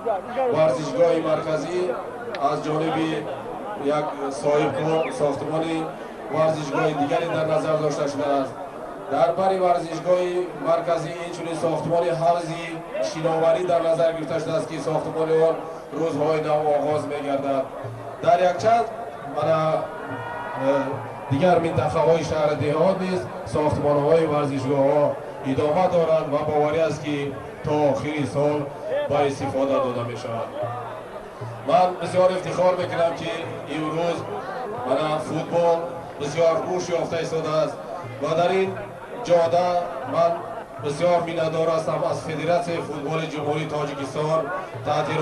Варзишгоҳи марказӣ аз ҷониби як соҳибкор сохтмони варзишгоҳи дигаре дар назар дошта шудааст. Дар бари варзишгоҳи марказӣ инчунин сохтмони ҳавзи шиноварӣ дар назар гирифта шудааст, ки сохтмони он рӯзҳои нав оғоз мегардад. Дар якчанд мана дигар минтақаҳои шаҳри деҳот низ сохтмонҳои варзишгоҳҳо идома доранд ва боварӣ аст, ки то охири сол ба истифода дода мешавад. Ман бисёр ифтихор мекунам, ки имрӯз мана футбол бисёр рушд ёфта истодааст ва дар ин ҷода ман бисёр миннатдор ҳастам аз Федератсияи футболи Ҷумҳурии Тоҷикистон таҳти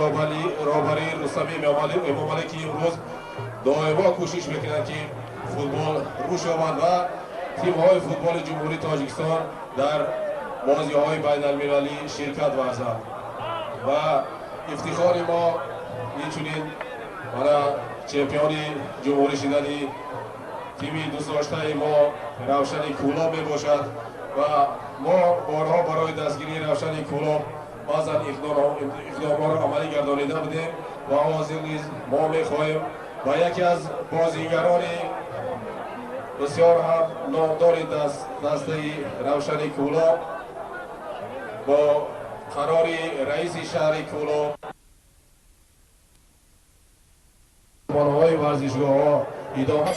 роҳбарии Рустами Эмомалӣ, ки имрӯз доимо кӯшиш мекунанд, ки футбол рушд ёбад ва тимҳои футболи Ҷумҳурии Тоҷикистон дар бозиҳои байналмилалӣ ширкат варзанд. Ва ифтихори мо инчунин мана чемпиони ҷумҳурӣ шудани тими дӯстдоштаи мо Равшани Кӯлоб мебошад ва мо борҳо барои дастгирии Равшани Кӯлоб баъзан иқдомҳоро амалӣ гардонида будем ва ҳозир низ мо мехоҳем ба яке аз бозигарони бисёр ҳам номдори дастаи Равшани Кӯлоб бо қарори раиси шаҳри Кӯлоб ҳои варзишгоҳҳо идома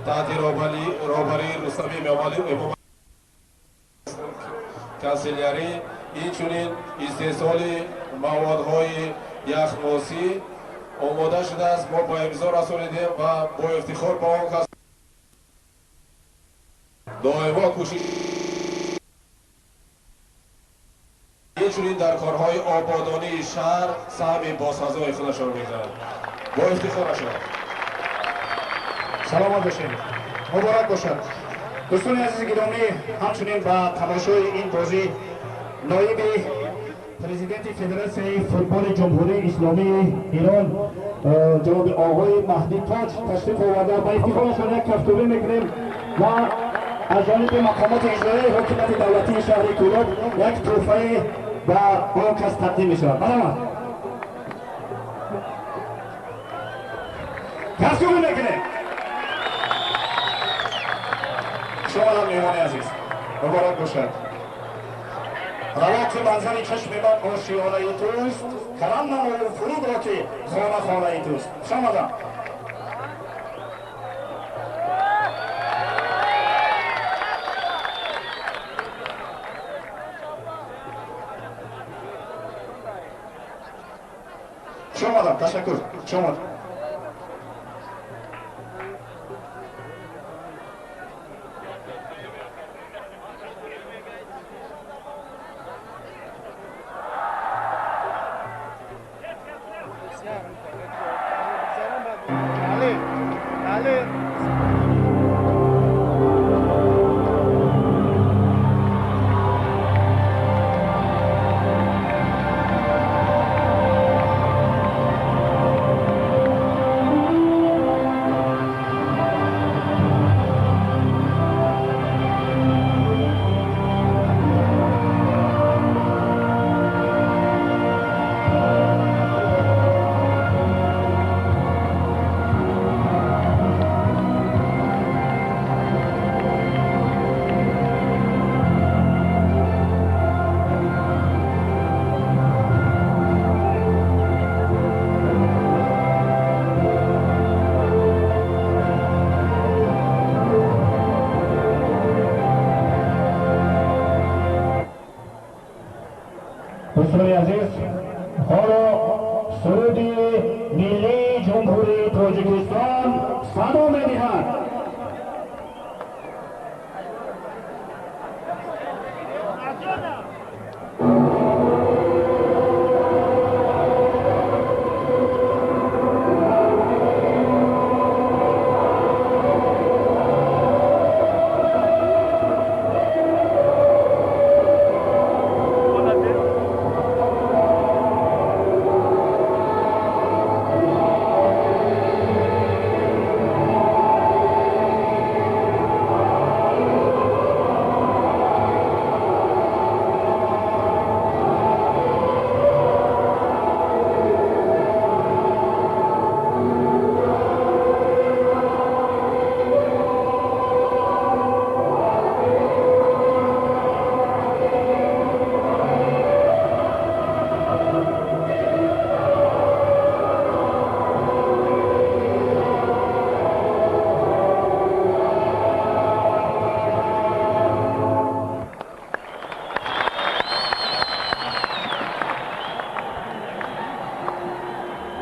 таҳти роҳбарии Рустами Эмомалӣ канселярӣ, инчунин истеҳсоли маводҳои яхмосӣ омода шудааст. Мо ба имзо расонидем ва бо ифтихор ба он кас доимо кӯшиш, инчунин дар корҳои ободонии шаҳр саҳми босазои худашон мегузарад. Бо ифтихорашон. Саломат бошед, муборак бошад. Дӯстони азизи гиромӣ, ҳамчунин ба тамошои ин бозӣ ноиби президенти Федератсияи футболи Ҷумҳурии Исломии Эрон ҷаноби оғои Маҳдӣ Тоҷ ташриф оварда, ба ифтихорашон як кафкӯбӣ мекунем ва аз ҷониби мақомоти иҷроияи ҳокимияти давлатии шаҳри Кӯлоб як тӯҳфае ба он кас тақдим мешавад. Марҳамат, кафкӯбӣ мекунем. Шумоам, меҳмони азиз, муборак бошад. Равоқи манзари чашми ман ошиёнаи туст, карам намою фурудро, ки хона хонаи туст. Хуш омадам. Хуш омадам, ташаккур, хуш омад. Дӯстони азиз, ҳоло суруди миллии Ҷумҳурии Тоҷикистон садо медиҳад.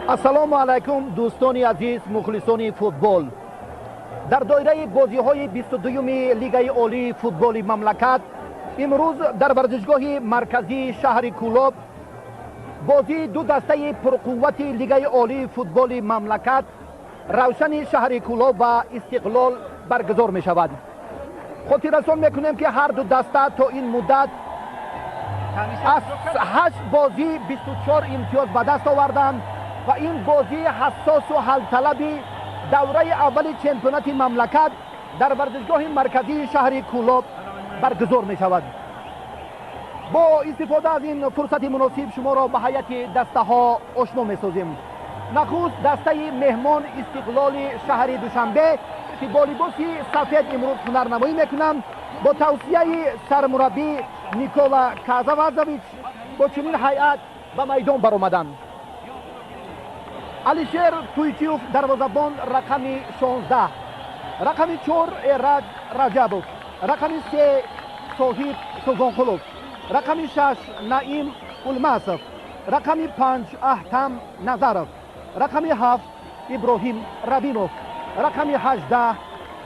Ассалому алайкум, дӯстони азиз, мухлисони футбол. Дар доираи бозиҳои 22-юми Лигаи олии футболи мамлакат имрӯз дар варзишгоҳи марказии шаҳри Кӯлоб бозии ду дастаи пурқуввати Лигаи олии футболи мамлакат Равшани шаҳри Кӯлоб ва Истиқлол баргузор мешавад. Хотиррасон мекунем, ки ҳар ду даста то ин муддат аз 8 бозӣ 24 имтиёз ба даст оварданд ва ин бозии ҳассосу ҳалталаби давраи аввали чемпионати мамлакат дар варзишгоҳи марказии шаҳри Кӯлоб баргузор мешавад. Бо истифода аз ин фурсати муносиб шуморо ба ҳайати дастаҳо ошно месозем. Нахуст дастаи меҳмон Истиқлоли шаҳри Душанбе, ки бо либоси сафед имрӯз ҳунарнамоӣ мекунанд, бо тавсияи сармураббӣ Никола Казавазович бо чунин ҳайат ба майдон баромаданд. Алишер Туйчиев дарвозабон, рақами 16, рақами 4 Эраҷ Раҷабов, рақами 3 Соҳиб Султонқулов, рақами 6 Наим Улмасов, рақами 5 Аҳтам Назаров, рақами 7 Иброҳим Рабимов, рақами 18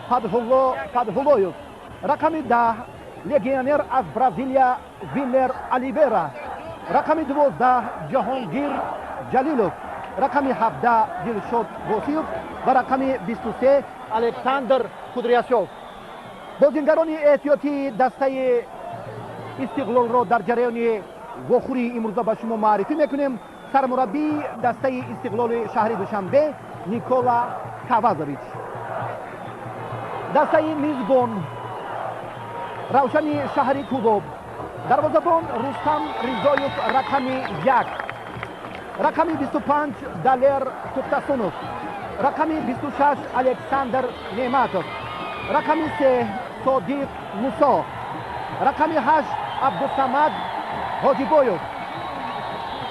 Фатҳулло Фатҳуллоев, рақами 10 легионер аз Бразилия Вилер Оливера, рақами 12 Ҷаҳонгир Ҷалилов, рақами 17 Дилшод Восиев ва рақами 23 Александр Кудряшов. Бозингарони эҳтиётии дастаи Истиқлолро дар ҷараёни вохӯрии имрӯза ба шумо маърифӣ мекунем. Сармураббии дастаи Истиқлоли шаҳри Душанбе Никола Кавазович. Дастаи мизбон Равшани шаҳри Кӯлоб, дарвозабон Рустам Ризоев, рақами 1, рақами 25 Далер Тухтасунов, рақами 26 Александр Неъматов, рақами 3 Содиқ Мусо, рақами 8 Абдусамад Ҳоҷибоев,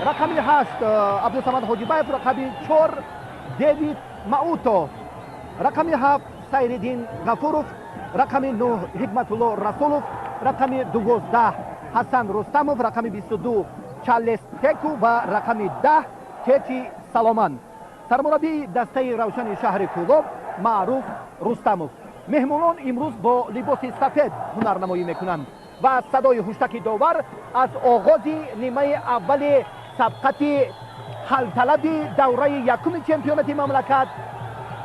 рақами 8 Абдусамад Ҳоҷибаев, рақами 4 Дэвид Мауто, рақами 7 Сайриддин Ғафуров, рақами 9 Ҳикматулло Расулов, рақами 12 Ҳасан Рустамов, рақами 22 Чарлес Теку ва рақами 10 Тети Саломан. Сармураббии дастаи Равшани шаҳри Кӯлоб Маъруф Рустамов. Меҳмонон имрӯз бо либоси сафед ҳунарнамоӣ мекунанд ва садои ҳуштаки довар аз оғози нимаи аввали сабқати ҳалталаби давраи якуми чемпионати мамлакат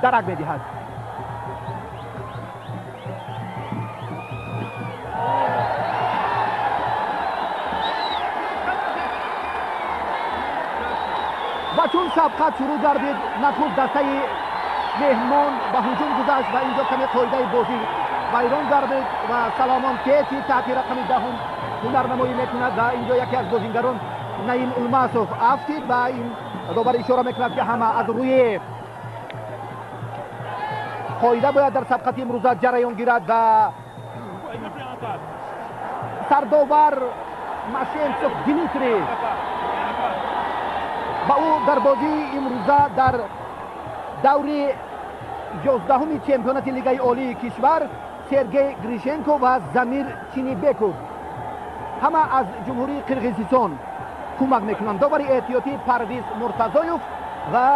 дарак медиҳад. Ва чун сабқат шурӯъ гардид, нахуст дастаи меҳмон ба ҳуҷум гузашт ва инҷо каме қоидаи бозӣ вайрон гардид ва Саломон Тети таҳти рақами 10 ҳунарнамоӣ мекунад ва инҷо яке аз бозингарон Наим Улмасов афтид ва ин довар ишора мекунад, ки ҳама аз рӯи қоида бояд дар сабқати имрӯза ҷараён гирад ва сардовар Машенцов Дмитрий ва ӯ дар бозии имрӯза дар даври 11-уми чемпионати Лигаи олии кишвар Сергей Гришенко ва Замир Чинибеков, ҳама аз Ҷумҳурии Қирғизистон, кӯмак мекунанд. Довари эҳтиётӣ Парвиз Муртазоев ва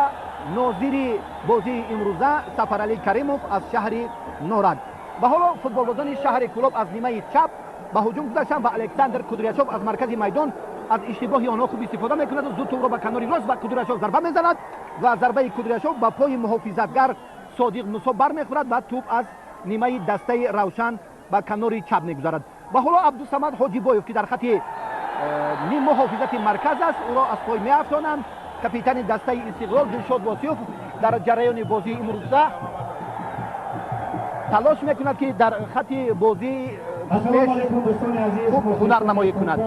нозири бозии имрӯза Сафаралӣ Каримов аз шаҳри Норак. Ва ҳоло футболбозони шаҳри Кӯлоб аз нимаи чап ба ҳуҷум гузаштанд ва Александр Кудряшов аз маркази майдон аз иштибоҳи онҳо хуб истифода мекунад, зуд тӯбро ба канори рост ва Кудряшов зарба мезанад ва зарбаи Кудряшов ба пои муҳофизатгар Содиқ Мусо бармехӯрад ва тӯб аз нимаи дастаи Равшан ба канори чап мегузарад. Ва ҳоло Абдусамад Ҳоҷибоев, ки дар хати ним муҳофизати марказ аст, ӯро аз пой меафтонанд. Капитани дастаи Истиқлол Дилшод Восиёв дар ҷараёни бозии имрӯза талош мекунад, ки дар хати бозӣ хуб ҳунарнамоӣ кунад.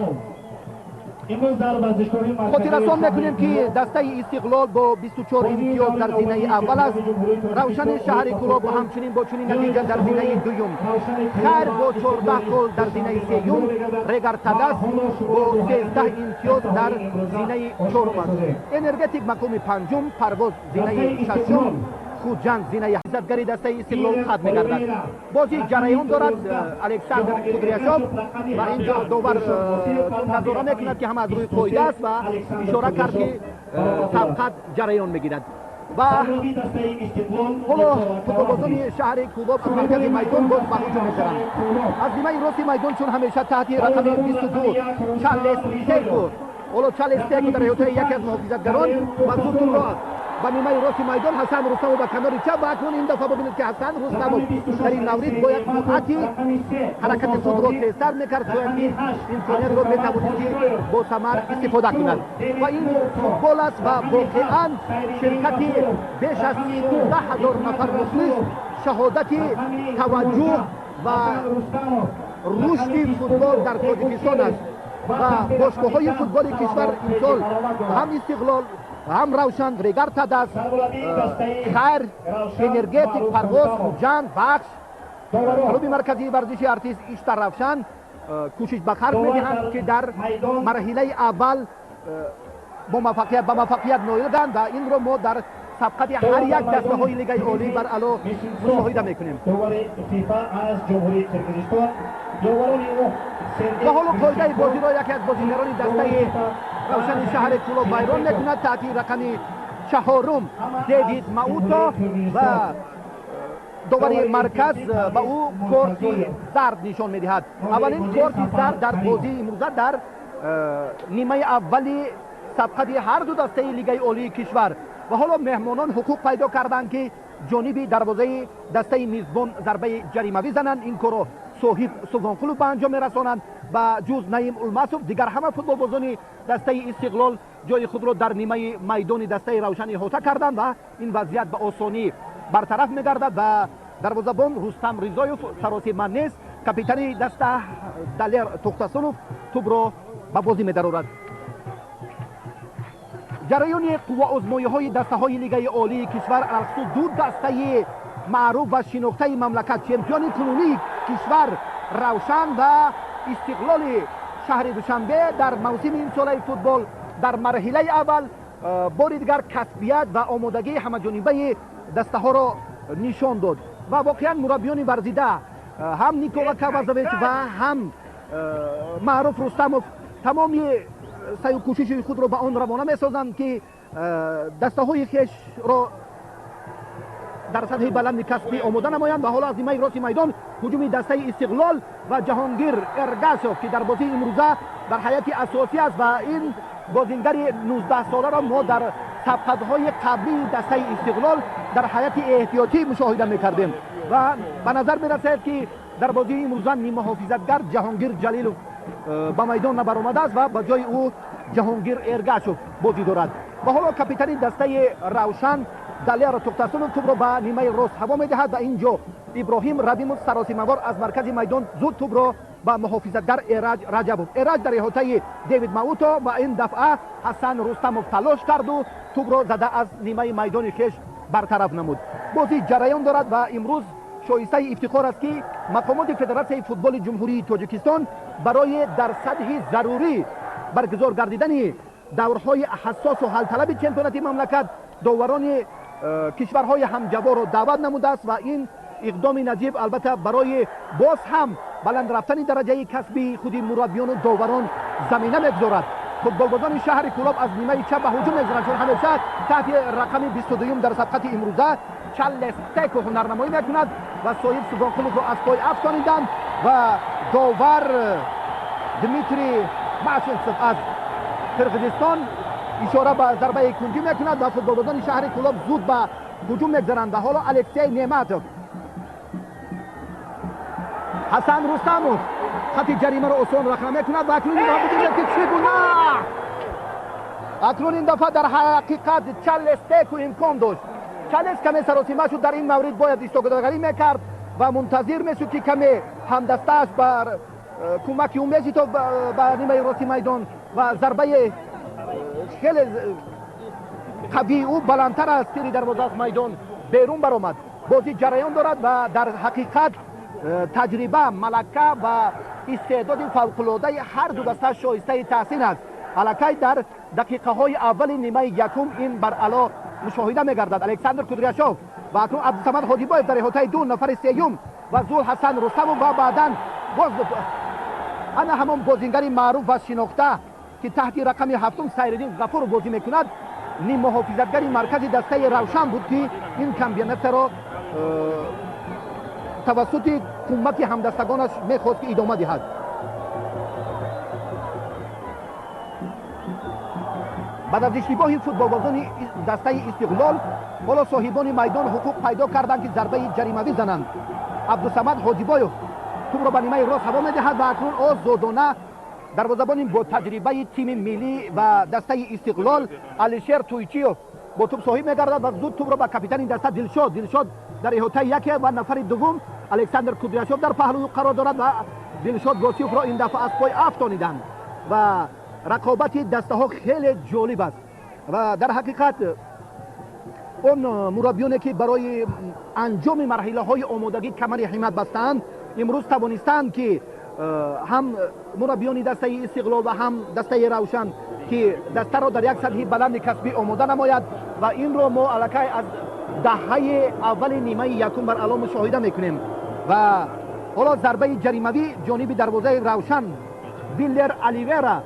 Хотиррасон мекунем, ки дастаи Истиқлол бо 24 имтиёз дар зинаи аввал аст, Равшани шаҳри Кӯлоб ҳамчунин бо чунин натиҷа дар зинаи дуюм, Хайр бо 14 гол дар зинаи сеюм, Регар Тадас бо 13 имтиёз дар зинаи чорум аст, Энергетик мақоми панҷум, Парвоз зинаи шашум, Хуҷанд зинаи ҳизатгари дастаи Истиқлол хат мегардад. Бозӣ ҷараён дорад. Александр Кудряшов ва инҷо довар назора мекунад, ки ҳама аз рӯи қоида аст ва ишора кард, ки Сабқат ҷараён мегирад ва ҳоло футболбозони шаҳри Кӯлоб аз маркази майдон боз ба ҳуҷум мезананд. Аз нимаи рости майдон, чун ҳамеша, таҳти рақами 22 Чарлес Теку. Ҳоло Чарлес Теку дар эҳотаи яке аз муҳофизатгарон ва зуд тӯбро ба нимаи рости майдон, Ҳасан Рустамов ба канори чап. Ва акнун ин дафъа бибинед, ки Ҳасан Рустамов дар ин маврид бояд суръати ҳаракати худро тезтар мекард, шояд ки имкониятро метавонист, ки бо самар истифода кунад. Ва ин футбол аст ва воқеан ширкати беш аз 16 000 нафар мухлис шаҳодати таваҷҷӯҳ ва рушди футбол дар Тоҷикистон аст. Ва бошгоҳҳои футболи кишвар имсол ҳам Истиқлол, ҳам Равшан, Регар Тадаз, Хайр, Энергетик, Парвоз, Хуҷанд, Вахш, клуби марказии варзиши Артист, Истаравшан кӯшиш ба харҷ медиҳанд, ки дар марҳилаи аввал ба муваффақият ноил гарданд. Ва инро мо дар сабқати ҳар як дастаҳои Лигаи Олӣ бар ало мушоҳида мекунем. Ва ҳоло қоидаи бозиро яке аз бозигарони дастаи Равшани шаҳри Кӯлоб вайрон мекунад, таҳти рақами чаҳорум Дэвид Мауто, ва довари марказ ба ӯ корти зард нишон медиҳад. Аввалин корти зард дар бозии имрӯза, дар нимаи аввали сабқати ҳар ду дастаи Лигаи Олии кишвар. Ва ҳоло меҳмонон ҳуқуқ пайдо карданд, ки ҷониби дарвозаи дастаи мизбон зарбаи ҷаримавӣ зананд. Ин корро Соҳиб Субҳонқулов ба анҷом мерасонанд. Ба ҷуз Наим Улмасов, дигар ҳама футболбозони дастаи Истиқлол ҷои худро дар нимаи майдони дастаи Равшан иҳота карданд ва ин вазъият ба осонӣ бартараф мегардад ва дарвозабон Рустам Ризоев саросима нест. Капитани даста Далер Тӯхтасунов тӯбро ба бозӣ медарорад. Ҷараёни қувваозмоиҳои дастаҳои Лигаи Олии кишвар, алахусус ду дастаи маъруф ва шинохтаи мамлакат, чемпиони кунунии кишвар Равшан ва Истиқлоли шаҳри Душанбе, дар мавсими имсолаи футбол дар марҳилаи аввал бори дигар касбият ва омодагии ҳамаҷонибаи дастаҳоро нишон дод. Ва воқеан мураббиёни варзида, ҳам Никола Кавазович ва ҳам Маъруф Рустамов, тамоми саъю кӯшиши худро ба он равона месозанд, ки дастаҳои хешро дар сатҳи баланди касбӣ омода намоянд. Ва ҳоло аз нимаи рости майдон ҳуҷуми дастаи Истиқлол ва Ҷаҳонгир Эргашов, ки дар бозии имрӯза дар ҳайати асосӣ аст. Ва ин бозингари 19-соларо мо дар сабқатҳои қаблии дастаи Истиқлол дар ҳайати эҳтиётӣ мушоҳида мекардем. Ва ба назар мерасад, ки дар бозии имрӯза ниммуҳофизатгар Ҷаҳонгир Ҷалилов ба майдон набаромадааст ва ба ҷои ӯ Ҷаҳонгир Эргашов бозӣ дорад. Ва ҳоло капитани дастаи Равшан Далер Тӯхтасунов тӯбро ба нимаи рост ҳаво медиҳад ва ин ҷо Иброҳим Рабимов саросимавор аз маркази майдон зуд тӯбро ба муҳофизатгар Эраҷ Раҷабов. Эраҷ дар иҳотаи Дэвид Мауто ва ин дафъа Ҳасан Рустамов талош карду тӯбро зада аз нимаи майдони хеш бартараф намуд. Бозӣ ҷараён дорад ва имрӯз шоистаи ифтихор аст, ки мақомоти Федератсияи футболи Ҷумҳурии Тоҷикистон барои дар сатҳи зарурӣ баргузор гардидани даврҳои ҳассосу ҳалталаби чемпионати мамлакат доварони кишварҳои ҳамҷаворро даъват намудааст. Ва ин иқдоми наҷиб, албатта, барои боз ҳам баланд рафтани дараҷаи касбии худи мураббиёну доварон замина мегузорад. Футболбозони шаҳри Кӯлоб аз нимаи чап ба ҳуҷум мезананд, чун ҳамеша таҳти рақами 22-юм дар сабқати имрӯза Чарлес Теко ҳунарнамоӣ мекунад ва Соҳиб Субҳонқуловро аз пой афтониданд ва довар Дмитрий Машинцев аз Қирғизистон ишора ба зарбаи кунҷӣ мекунад ва футболбозони шаҳри Кӯлоб зуд ба ҳуҷум мегзаранд. Ва ҳоло Алексей Неъматов, Ҳасан Рустамов хати ҷаримаро осон рахна мекунад ва акнун нигоҳ бибинед, ки чӣ гуна акнун ин дафъа дар ҳақиқат Чарлес Теку имкон дошт. Чарлес каме саросима шуд. Дар ин маврид бояд истогагарӣ мекард ва мунтазир мешуд, ки каме ҳамдастааш бар кӯмаки ӯ мешитоб ба нимаи рости майдон ва зарбаи хеле қавии ӯ баландтар аз тири дарвоза аз майдон берун баромад. Бозӣ ҷараён дорад ва дар ҳақиқат таҷриба, малака ва истеъдоди фавқулодаи ҳар ду даста шоистаи таҳсин аст. Аллакай дар дақиқаҳои аввали нимаи якум ин баръало мушоҳида мегардад. Александр Кудряшов ва акнун Абдусамад Ҳоҷибоев дар иҳотаи ду нафари сеюм ва зуд Ҳасан Рустамов ва баъдан боз ана ҳамон бозингари маъруф ва шинохта. ки таҳти рақами 7 Сайриддин Ғафуров бозӣ мекунад, ним муҳофизатгари маркази дастаи Равшан буд, ки ин комбинатсияро тавассути кӯмаки ҳамдастагонаш мехост ки идома диҳад. Баъд аз иштибоҳи футболбозони дастаи Истиқлол, ҳоло соҳибони майдон ҳуқуқ пайдо карданд, ки зарбаи ҷаримавӣ зананд. Абдусамад Ҳоҷибоев тӯбро ба нимаи рост ҳаво медиҳад ва акнун озодона дарвозабони бо таҷрибаи тими миллӣ ва дастаи Истиқлол Алишер Туйчиев бо тӯб соҳиб мегардад ва зуд тӯбро ба капитани даста Дилшод. Дилшод дар иҳотаи яке ва нафари дуввум Александр Кудряшов дар паҳлӯи қарор дорад ва Дилшод Госиевро ин дафъа аз пой афтониданд ва рақобати дастаҳо хеле ҷолиб аст. Ва дар ҳақиқат он мураббиёне ки барои анҷоми марҳилаҳои омодагӣ камари ҳиммат бастаанд, имрӯз тавонистанд, ки ҳам мураббиёни дастаи Истиқлол ва ҳам дастаи Равшан, ки дастаро дар як сатҳи баланди касбӣ омода намояд ва инро мо аллакай аз даҳаи аввали нимаи якум бар ало мушоҳида мекунем. Ва ҳоло зарбаи ҷаримавӣ ҷониби дарвозаи Равшан, Виллер Оливера,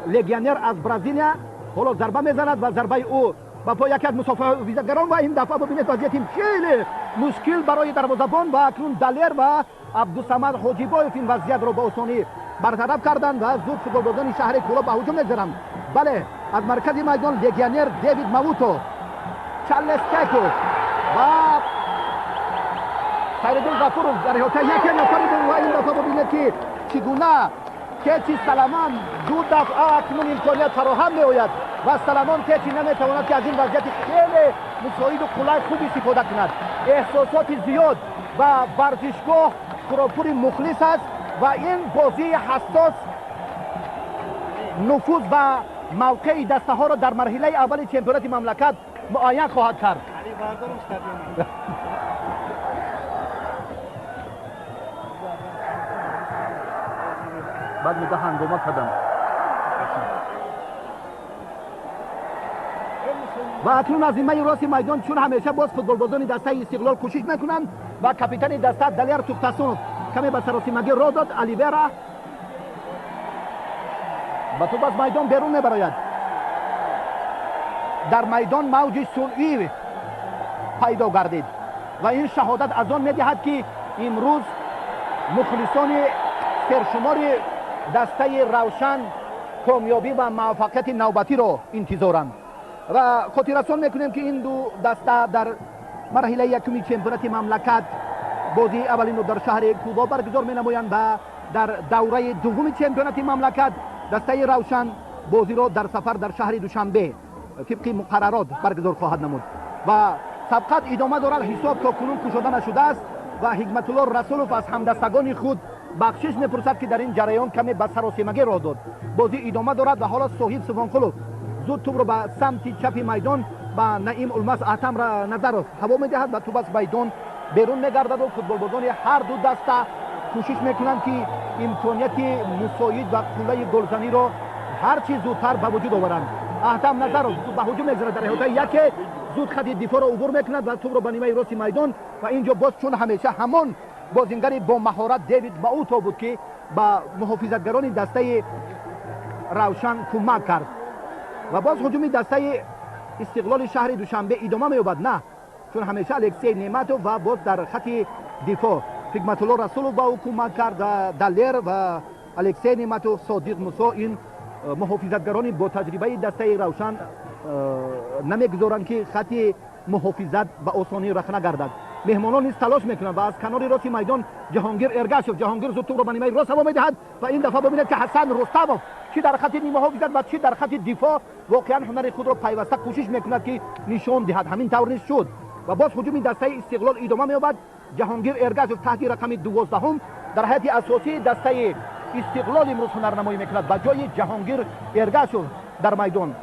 легионер аз Бразилия, ҳоло зарба мезанад ва зарбаи ӯ ба пои яке аз мусофирвизагарон ва ин дафъа бубинед, вазъияти хеле мушкил барои дарвозабон ва акнун Далер ва Абдусамад Ҳоҷибоев ин вазъиятро ба осонӣ бартараф карданд ва зуд футболбозони шаҳри Кӯлоб ба ҳуҷум мегзаранд. Бале, аз маркази майдон легионер Дэвид Мавуто, Чарлес Теко ва Сайриддин Ғафуров дар иҳотаи яке нафари ва ин дафъа бубинед, ки чӣ гуна Кечи Саламан ду дафъа акнун имконият фароҳам меояд ва Саламон Кечи наметавонад, ки аз ин вазъияти хеле мусоиду қулай хуб истифода кунад. Эҳсосоти зиёд ва варзишгоҳ пуропури мухлис аст ва ин бозии ҳассос нуфуз ва мавқеи дастаҳоро дар марҳилаи аввали чемпионати мамлакат муайян хоҳад кард. Баъд мудда ҳангома кардам. Ва акнун аз нимаи рости майдон чун ҳамеша боз футболбозони дастаи Истиқлол кӯшиш мекунанд ва капитани даста Далер Тухтасунов каме ба саросимагӣ роҳ дод. Оливера ба тӯб аз майдон берун мебарояд. Дар майдон мавҷи сунъӣ пайдо гардид ва ин шаҳодат аз он медиҳад, ки имрӯз мухлисони сершумори дастаи Равшан комёбӣ ва муваффақияти навбатиро интизоранд. Ва хотиррасон мекунем, ки ин ду даста дар марҳилаи якуми чемпионати мамлакат бозии аввалинро дар шаҳри Кӯлоб баргузор менамоянд ва дар давраи дуввуми чемпионати мамлакат дастаи Равшан бозиро дар сафар дар шаҳри Душанбе тибқи муқаррарот баргузор хоҳад намуд. Ва сабқат идома дорад, ҳисоб то кунун кушода нашудааст ва Ҳикматулло Расулов аз ҳамдастагони худ бахшиш мепурсад, ки дар ин ҷараён каме ба саросимагӣ роҳ дод. Бозӣ идома дорад ва ҳоло Соҳиб Субонқулов зуд тӯбро ба самти чапи майдон ба Наим Улмас Аҳтам Назаров ҳаво медиҳад ва тӯб аз майдон берун мегардаду футболбозони ҳар ду даста кӯшиш мекунанд, ки имконияти мусоид ва қуллаи голзаниро ҳар чӣ зудтар ба вуҷуд оваранд. Аҳтам Назаров ба ҳуҷум мегзарад, дар иҳотаи яке зуд хати дифоъро убур мекунад ва тӯбро ба нимаи рости майдон ва инҷо боз чун ҳамеша ҳамон бозингари бо маҳорат Дэвид Мауто буд, ки ба муҳофизатгарони дастаи Равшан кӯмак кард. Ва боз ҳуҷуми дастаи Истиқлоли шаҳри Душанбе идома меёбад. На, чун ҳамеша Алексей Неъматов ва боз дар хати дифоъ Ҳикматулло Расулов ба ӯ кӯмак кард ва Далер ва Алексей Неъматов, Содиқ Мусо, ин муҳофизатгарони бо таҷрибаи дастаи Равшан намегузоранд, ки хати муҳофизат ба осонӣ рахна гардад. Меҳмонон низ талош мекунанд ва аз канори рости майдон Ҷаҳонгир Эргашев. Ҷаҳонгир зуд тӯбро ба нимаи рост ҳаво медиҳад ва ин дафъа бибинед, ки Ҳасан Рустамов чӣ дар хати муҳофизат ва чӣ дар хати дифоъ воқеан ҳунари худро пайваста кӯшиш мекунад, ки нишон диҳад. Ҳамин тавр низ шуд ва боз ҳуҷуми дастаи Истиқлол идома меёбад. Ҷаҳонгир Эргашев таҳти рақами 12 дар ҳайати асосии дастаи Истиқлол имрӯз ҳунарнамоӣ мекунад. Ба ҷои Ҷаҳонгир Эргашев дар майдон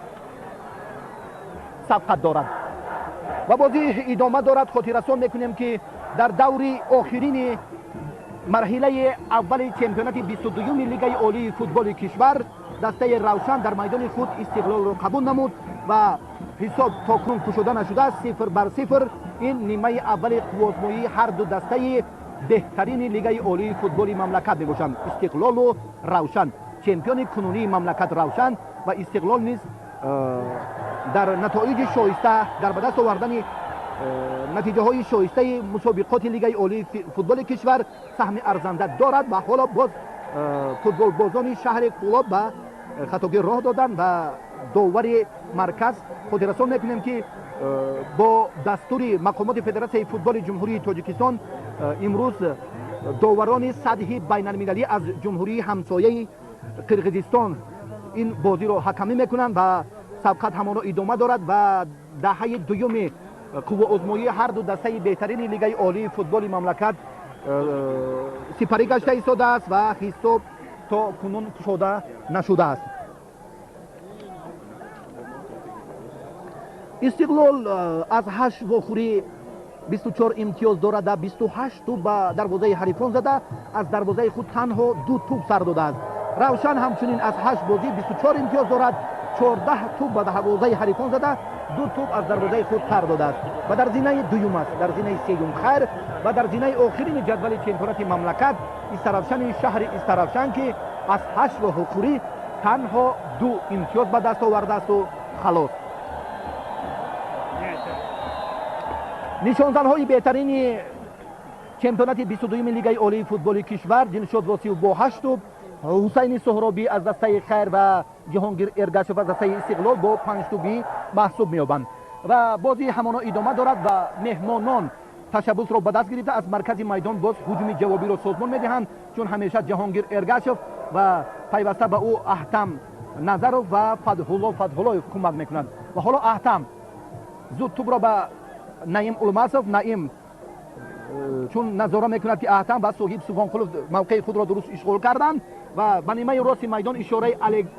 сабқат дорад ва бозӣ идома дорад. Хотиррасон мекунем, ки дар даври охирини марҳилаи аввали чемпионати 22-юми Лигаи олии футболи кишвар дастаи Равшан дар майдони худ Истиқлолро қабул намуд ва ҳисоб то кунун кушода нашудааст, 0-0. Ин нимаи аввали қуввозмоии ҳар ду дастаи беҳтарини Лигаи олии футболи мамлакат мебошанд, Истиқлолу Равшан. Чемпиони кунунии мамлакат Равшан ва Истиқлол низ дар натоиҷи шоиста, дар ба даст овардани натиҷаҳои шоистаи мусобиқоти Лигаи олии футболи кишвар саҳми арзанда дорад ва ҳоло боз футболбозони шаҳри Кӯлоб ба хатогӣ роҳ доданд ва довари марказ хотиррасон мекунем, ки бо дастури мақомоти Федератсияи футболи Ҷумҳурии Тоҷикистон имрӯз доварони сатҳи байналмилалӣ аз ҷумҳурии ҳамсояи Қирғизистон ин бозиро ҳакамӣ мекунанд ва сабқат ҳамоно идома дорад ва даҳаи дуюми қувваозмоии ҳар ду дастаи беҳтарини Лигаи олии футболи мамлакат сипарӣ гашта истодааст ва ҳисоб то кунун кушода нашудааст. Истиқлол аз 8 вохӯрӣ 24 имтиёз дорад, 28 тӯб ба дарвозаи ҳарифон зада, аз дарвозаи худ танҳо 2 тӯб сар додааст. Равшан ҳамчунин аз 8 бозӣ 24 имтиёз дорад, 14 тӯб ба дарвозаи ҳарифон зада, 2 тӯб аз дарвозаи худ сар додааст ва дар зинаи дуюм аст. Дар зинаи сеюм Хайр ва дар зинаи охирини ҷадвали чемпионати мамлакат Истаравшани шаҳри Истаравшан, ки аз 8 вохӯрӣ танҳо 2 имтиёз ба даст овардаасту халос. Нишонзанҳои беҳтарини чемпионати 22-юми Лигаи олии футболи кишвар Дилшод Восиев бо 8 тӯб, Ҳусайни Соҳробӣ аз дастаи Хайр ва Ҷаҳонгир Эргашев аз дастаи Истиқлол бо 5 тӯбӣ маҳсуб меёбанд. Ва бозӣ ҳамоно идома дорад ва меҳмонон ташаббусро ба даст гирифта аз маркази майдон боз ҳуҷуми ҷавобиро созмон медиҳанд, чун ҳамеша Ҷаҳонгир Эргашев ва пайваста ба ӯ Аҳтам Назаров ва Фатҳулло Фатҳуллоев кӯмак мекунанд. Ва ҳоло Аҳтам зуд тӯбро ба Наим Улмасов, Наим чун назора мекунад, ки Аҳтам ва Соҳиб Субҳонқулов мавқеи худро дуруст ишғол карданд ва ба нимаи рости майдон ишораи Александр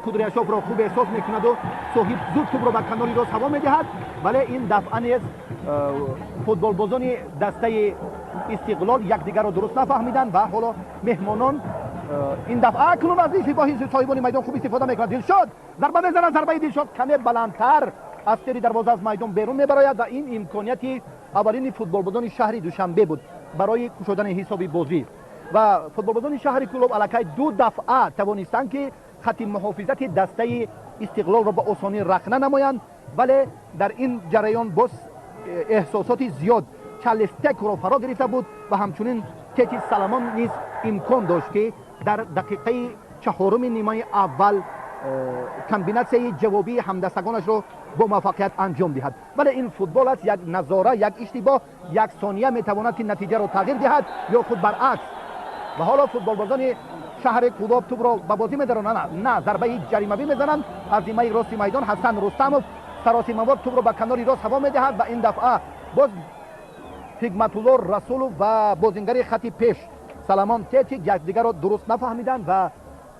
Кудряшовро хуб эҳсос мекунаду Соҳиб зуд тӯбро ба канори рост ҳаво медиҳад, вале ин дафъа низ футболбозони дастаи Истиқлол якдигарро дуруст нафаҳмиданд ва ҳоло меҳмонон ин дафъа акнун аз истифоҳи соҳибони майдон хуб истифода мекунад. Дилшод зарба мезанад, зарбаи Дилшод каме баландтар аз тери дарвоза аз майдон берун мебарояд ва ин имконияти аввалини футболбозони шаҳри Душанбе буд барои кушодани ҳисоби бозӣ. Ва футболбозони шаҳри Кӯлоб аллакай 2 дафъа тавонистанд, ки хати муҳофизати дастаи Истиқлолро ба осонӣ рахна намоянд, вале дар ин ҷараён боз эҳсосоти зиёд Чалестекро фаро гирифта буд ва ҳамчунин Тети Саламон низ имкон дошт, ки дар дақиқаи чаҳоруми нимаи аввал комбинатсияи ҷавобии ҳамдастагонашро бо муваффақият анҷом диҳад. Вале ин футбол аст, як назора, як иштибоҳ, як сония метавонад, ки натиҷаро тағйир диҳад ё худ баръакс. Ва ҳоло футболбозони шаҳри Кӯлоб тӯбро ба бозӣ медаронанд, на зарбаи ҷаримавӣ мезананд аз нимаи рости майдон. Ҳасан Рустамов саросимавор тӯбро ба канори рост ҳаво медиҳад ва ин дафъа боз Ҳикматулло Расулов ва бозингари хати пеш Саламон Тети якдигарро дуруст нафаҳмиданд ва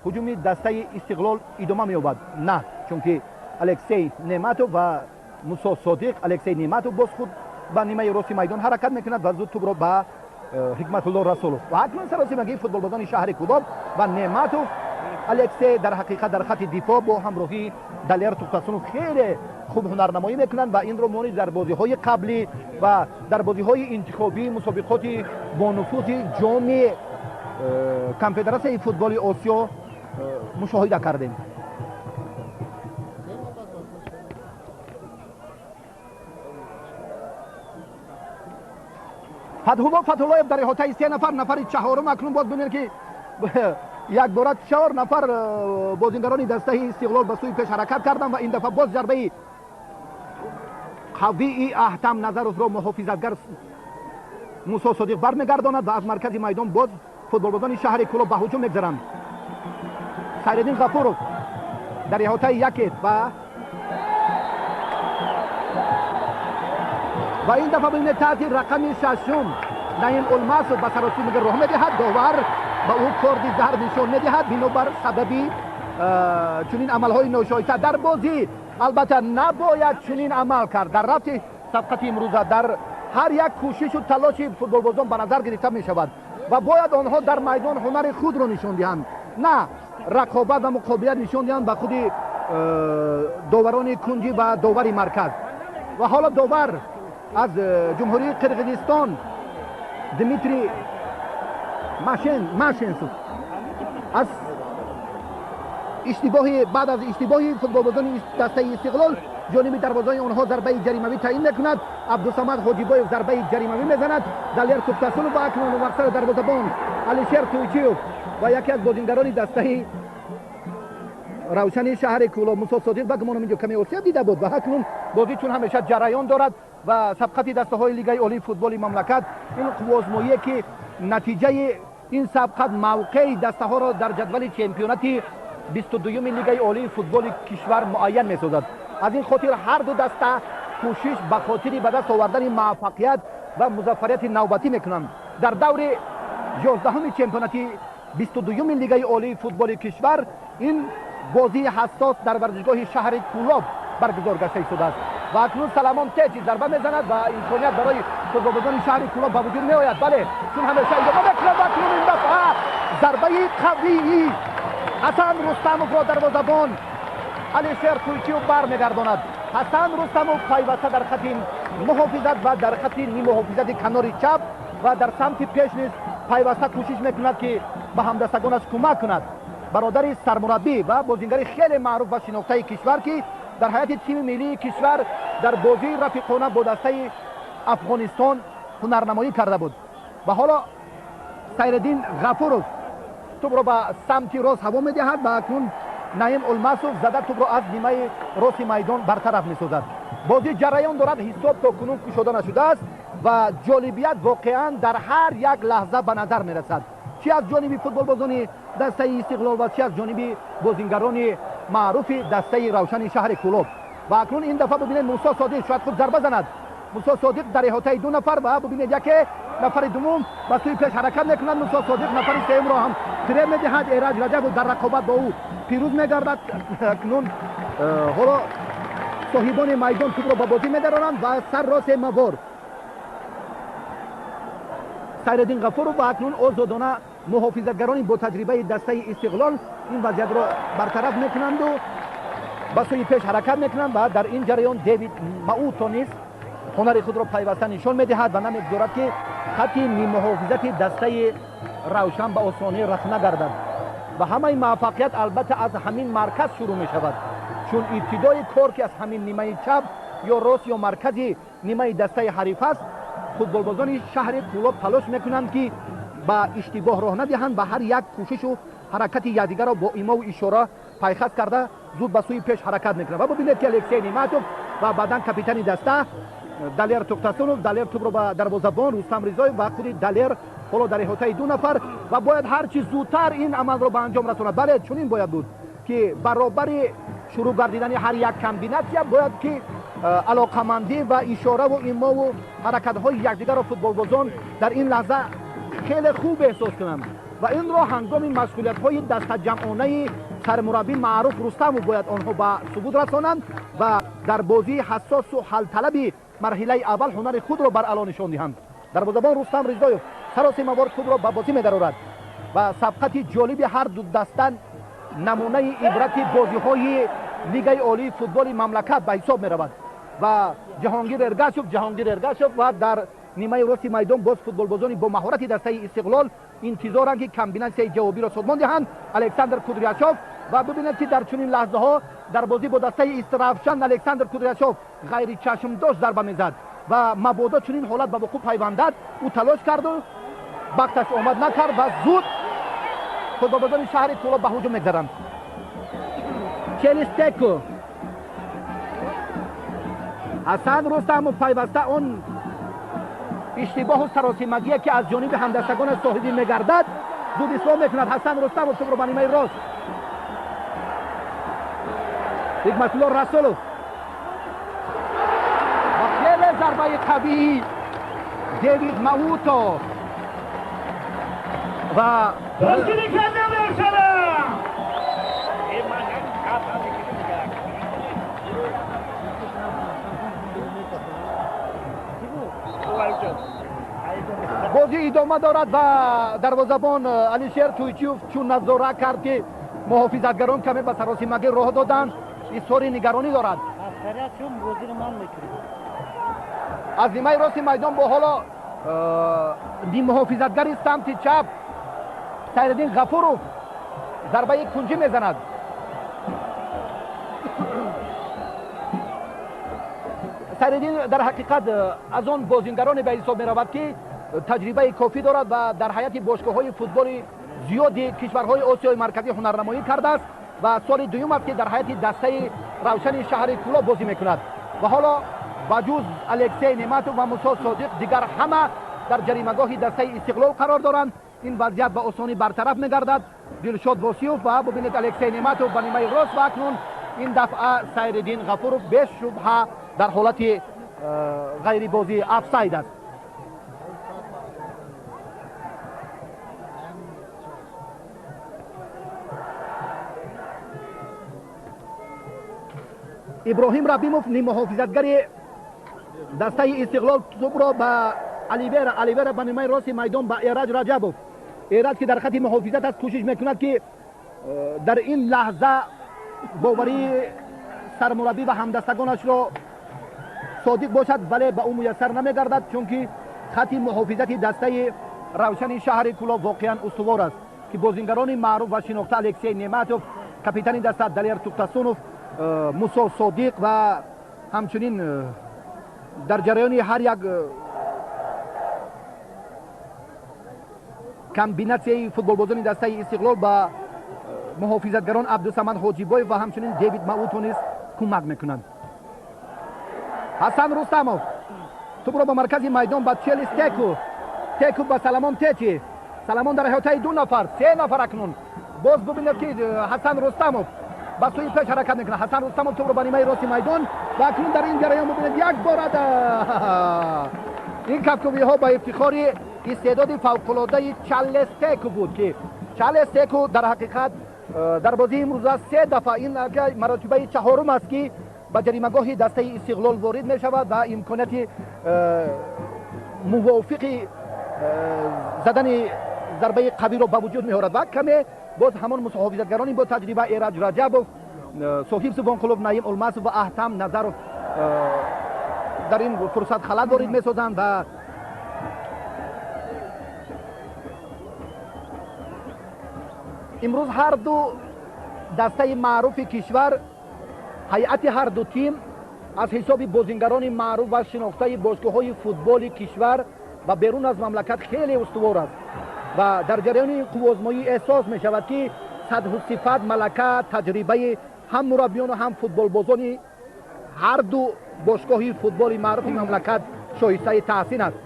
ҳуҷуми дастаи Истиқлол идома меёбад. На, чунки Алексей Нематов ва Мусо Содиқ, Алексей Нематов боз худ ба нимаи рости майдон ҳаракат мекунад ва зуд тӯбро ба Ҳикматулло Расулов. Ва акнун саросимагии футболбозони шаҳри Кӯлоб ва Нематов Алексей дар ҳақиқат дар хати дифоъ бо ҳамроҳии Далер Тухтасунов хеле хуб ҳунарнамоӣ мекунанд ва инро мо низ дар бозиҳои қаблӣ ва дар бозиҳои интихобии мусобиқоти бонуфузи ҷоми конфедератсияи футболи Осиё мушоҳида кардем. Фатҳулло Фатҳуллоев дар иҳотаи 3 нафар, нафари чаҳорум акнун боз бинед, ки якбора 4 нафар бозингарони дастаи Истиқлол ба сӯи пеш ҳаракат карданд ва ин дафъа боз зарбаи қавии Аҳтам Назаровро муҳофизатгар Мусо Содиқ бармегардонад ва аз маркази майдон боз футболбозони шаҳри Кӯлоб ба ҳуҷум мегзаранд. Сайриддин Ғафуров дар иҳотаи яке ва ин дафъа бибинед таҳти рақами шашум Наим Улмасов ба саросимага роҳ медиҳад. Довар ба ӯ корди зард нишон медиҳад бинобар сабаби чунин амалҳои ношоиста дар бозӣ. Албатта набояд чунин амал кард. Дар рафти сабқати имрӯза дар ҳар як кӯшишу талоши футболбозон ба назар гирифта мешавад ва бояд онҳо дар майдон ҳунари худро нишон диҳанд, на рақобат ва муқобилият нишон диҳанд ба худи доварони кунҷӣ ва довари марказ. Ва ҳоло довар аз ҷумҳурии Қирғизистон Дмитрий Машенсов аз иштибоҳи баъд аз иштибоҳи футболбозони дастаи Истиқлол ҷониби дарвозаи онҳо зарбаи ҷаримавӣ таъин мекунад. Абдусамад Ҳоҷибоев зарбаи ҷаримавӣ мезанад. Далер Тухтасунов ва акнун мақсади дарвозабон Алишер Туйчиев ва яке аз бозингарони дастаи Равшани шаҳри Кӯлоб Мусо Содиқ ба гумонам инҷо каме осеб дида буд ва акнун бозӣ чун ҳамеша ҷараён дорад ва сабқати дастаҳои Лигаи олии футболи мамлакат ин қувваозмоие ки натиҷаи ин сабқат мавқеи дастаҳоро дар ҷадвали чемпионати 22-юми Лигаи олии футболи кишвар муайян месозад. Аз ин хотир ҳар ду даста кӯшиш ба хотири ба даст овардани муваффақият ва музаффарияти навбатӣ мекунанд. Дар даври 11-уми чемпионати 22-юми Лигаи олии футболи кишвар ин бозии ҳассос дар варзишгоҳи шаҳри Кӯлоб баргузор гашта истодааст ва акнун Саламон Течи зарба мезанад ва имконият барои футболбозони шаҳри Кӯлоб ба вуҷуд меояд. Бале, чун ҳамеша идома мекунад ва акнун ин дафъа зарбаи қавии Ҳасан Рустамовро дарвозабон Алишер Туйчиев бармегардонад. Ҳасан Рустамов пайваста дар хати муҳофизат ва дар хати нимуҳофизати канори чап ва дар самти пеш низ пайваста кӯшиш мекунад ки ба ҳамдастагонаш кӯмак кунад. Бародари сармураббӣ ва бозингари хеле маъруф ва шинохтаи кишвар ки дар ҳайати тими миллии кишвар дар бозии рафиқона бо дастаи Афғонистон ҳунарнамоӣ карда буд. Ва ҳоло Сайриддин Ғафуров тӯбро ба самти рост ҳаво медиҳад ва акнун Наим Улмасов зада тӯбро аз нимаи рости майдон бартараф месозад. Бозӣ ҷараён дорад, ҳисоб то кунун кушода нашудааст ва ҷолибият воқеан дар ҳар як лаҳза ба назар мерасад, чи аз ҷониби футболбозони дастаи Истиқлол ва чи аз ҷониби бозингарони маъруфи дастаи Равшани шаҳри Кӯлоб. Ва акнун ин дафъа бибинед, Мусо Содиқ шояд худ зарба занад. Мусо Содиқ дар иҳотаи ду нафар ва бибинед, яке нафари дуввум ба сӯи пеш ҳаракат мекунад. Мусо Содиқ нафари сеюмро ҳам фиреб медиҳад. Эраҷ Раҷабов дар рақобат бо ӯ пирӯз мегардад. Акнун ҳоло соҳибони майдон тӯбро ба бозӣ медаронанд ва сарросе мавор Сайриддин Ғафуров ва акнун озодона муҳофизатгарони бо таҷрибаи дастаи Истиқлол ин вазъиятро бартараф мекунанду ба сӯи пеш ҳаракат мекунанд ва дар ин ҷараён Дэвид Мауто низ ҳунари худро пайваста нишон медиҳад ва намегузорад ки хати нимуҳофизати дастаи Равшан ба осонӣ рахна гардад. Ва ҳамаи муваффақият албатта аз ҳамин марказ шурӯъ мешавад, чун ибтидои кор ки аз ҳамин нимаи чап ё рост ё маркази нимаи дастаи ҳариф аст, футболбозони шаҳри Кӯлоб талош мекунанд ки ба иштибоҳ роҳ надиҳанд ва ҳар як кӯшишу ҳаракати якдигарро бо имову ишора пайхаст карда зуд ба сӯи пеш ҳаракат мекунанд. Ва бибинед ки Алексей Нематов ва баъдан капитани даста Далер Тухтасунов, Далер тӯбро ба дарвозабон Рустам Ризоев ва худи Далер ҳоло дар иҳотаи ду нафар ва бояд ҳарчи зудтар ин амалро ба анҷом расонад. Бале, чунин бояд буд ки баробари шурӯъ гардидани ҳар як комбинатсия бояд ки алоқамандӣ ва ишораву имову ҳаракатҳои якдигарро футболбозон дар ин лаҳза хеле хуб эҳсос кунанд ва инро ҳангоми машғулиятҳои дастаҷамъонаи сармураббӣ Маъруф Рустамов бояд онҳо ба субут расонанд ва дар бозии ҳассосу ҳалталаби марҳилаи аввал ҳунари худро бар ало нишон диҳанд. Дарвозабон Рустам Ризоев сароси мавор тӯбро ба бозӣ медарорад ва сабқати ҷолиби ҳар ду даста намунаи ибрати бозиҳои Лигаи олии футболи мамлакат ба ҳисоб меравад. Ва Ҷаҳонгир Эргашев ва дар нимаи рости майдон боз футболбозони бо маҳорати дастаи Истиқлол интизоранд ки комбинатсияи ҷавобиро созмон диҳанд. Александр Кудряшов ва бибинед ки дар чунин лаҳзаҳо дар бозӣ бо дастаи Истиравшан Александр Кудряшов ғайричашмдошт зарба мезад ва мабодо чунин ҳолат ба вуқӯъ пайвандад, ӯ талош карду бахташ омад накард ва зуд футболбозони шаҳри Кӯлоб ба ҳуҷум мегзаранд. Челистеко, Ҳасан Рустамов пайваста он иштибоҳу саросимагие ки аз ҷониби ҳамдастагонаш соҳибӣ мегардад зуд ислом мекунад. Ҳасан Рустамов тӯбро ба нимаи рост, Ҳикматулло Расулов ва хеле зарбаи қавии Дэвид Мауто ва бозӣ идома дорад ва дарвозабон Алишер Туйчиев чун назора кард ки муҳофизатгарон каме ба саросимагӣ роҳ доданд, изҳори нигаронӣ дорад. Аз нимаи рости майдон бо ҳоло нимуҳофизатгари самти чап Сайриддин Ғафуров зарбаи кунҷӣ мезанад. Сайриддин дар ҳақиқат аз он бозингароне ба ҳисоб меравад, ки таҷрибаи кофӣ дорад ва дар ҳайати бошгоҳҳои футболи зиёди кишварҳои Осиёи Марказӣ ҳунарнамоӣ кардааст ва соли дуюм аст, ки дар ҳайати дастаи Равшани шаҳри Кӯлоб бозӣ мекунад. Ва ҳоло ба ҷуз Алексей Нематов ва Мусо Содиқ дигар ҳама дар ҷаримагоҳи дастаи Истиқлол қарор доранд. Ин вазъият ба осонӣ бартараф мегардад. Дилшод Восиёв ва бубинед, Алексей Нематов ба нимаи рост ва акнун ин дафъа Сайриддин Ғафуров бешубҳа дар ҳолати ғайрибозӣ, офсайд аст. Иброҳим Рабимов, ниммуҳофизатгари дастаи Истиқлол, тӯбро ба Оливера, Оливера ба нимаи рости майдон ба Эраҷ Раҷабов. Эраҷ, ки дар хати муҳофизат аст, кӯшиш мекунад, ки дар ин лаҳза боварии сармураббӣ ва ҳамдастагонашро содиқ бошад, вале ба ӯ муяссар намегардад, чунки хати муҳофизати дастаи Равшани шаҳри Кӯлоб воқеан устувор аст, ки бозингарони маъруф ва шинохта Алексей Нематов, капитани даста Далер Тухтасунов, Мусо Содиқ ва ҳамчунин дар ҷараёни ҳар як комбинатсияи футболбозони дастаи Истиқлол ба муҳофизатгарон Абдусамад Ҳоҷибоев ва ҳамчунин Девид Мауто низ кӯмак мекунанд. Ҳасан Рустамов тӯбро ба маркази майдон ба Челис Теку, Теку ба Саламон Течи, Саламон дар эҳотаи ду нафар, се нафар. Акнун боз бубинед, ки Ҳасан Рустамов ба сӯи пеш ҳаракат мекунад. Ҳасан Рустамов тӯбро ба нимаи рости майдон ва акнун дар ин ҷараён бубинед, як бора ин кафкӯбиҳо ба ифтихори истеъдоди фавқулодаи Чарлес Теку буд, ки Чарлес Теку дар ҳақиқат дар бозии имрӯза се дафъа, ин маротибаи чаҳорум аст, ки ба ҷаримагоҳи дастаи Истиқлол ворид мешавад ва имконияти мувофиқи задани зарбаи қавиро ба вуҷуд меорад ва каме боз ҳамон муҳофизатгарони бо таҷриба Эраҷ Раҷабов, Соҳиб Субонқулов, Наим Олмасов ва Аҳтам Назаров дар ин фурсат халал ворид месозанд. Ва имрӯз ҳар ду дастаи маъруфи кишвар, ҳайати ҳар ду тим аз ҳисоби бозингарони маъруф ва шинохтаи бошгоҳҳои футболи кишвар ва берун аз мамлакат хеле устувор аст ва дар ҷараёни ин қуввозмоӣ эҳсос мешавад, ки сатҳу сифат, малака, таҷрибаи ҳам мураббиёну ҳам футболбозони ҳар ду бошгоҳи футболи маъруфи мамлакат шоистаи таҳсин аст.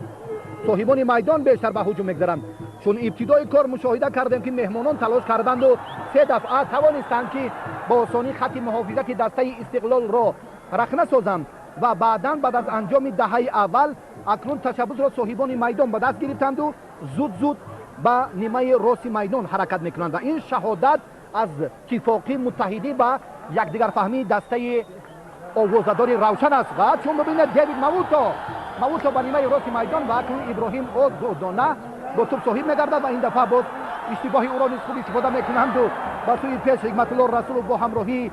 Соҳибони майдон бештар ба ҳуҷум мегзаранд, чун ибтидои кор мушоҳида кардем, ки меҳмонон талош карданду се дафъа тавонистанд, ки бо осонӣ хати муҳофизати дастаи Истиқлолро рахна созанд ва баъдан баъд аз анҷоми даҳаи аввал акнун ташаббусро соҳибони майдон ба даст гирифтанду зуд зуд ба нимаи рости майдон ҳаракат мекунанд ва ин шаҳодат аз тифоқӣ, муттаҳидӣ ва якдигарфаҳмии дастаи овозадори Равшан аст. Ва чун бибинед, Девид Мауто, Мауто ба нимаи рости майдон ва акнун Иброҳим Озодона бо тӯб соҳиб мегардад ва ин дафъа боз иштибоҳи ӯро низ хуб истифода мекунанду ба сӯи пеш Ҳикматулло Расулов бо ҳамроҳии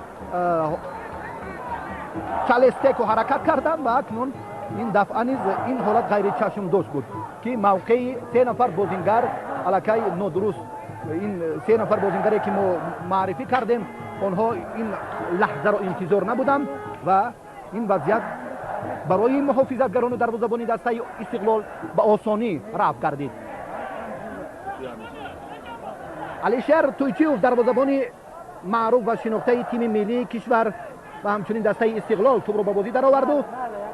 Чалестеко ҳаракат карданд ва акнун ин дафъа низ ин ҳолат ғайричашмдошт буд, ки мавқеи се нафар бозингар аллакай нодуруст. Ин се нафар бозингаре, ки мо маърифӣ кардем, онҳо ин лаҳзаро интизор набуданд ва ин вазъият барои муҳофизатгарону дарвозабони дастаи Истиқлол ба осонӣ рафт гардид. Алишер Туйчиев, дарвозабони маъруф ва шинохтаи тими миллии кишвар ва ҳамчунин дастаи Истиқлол, тӯбро ба бозӣ дароварду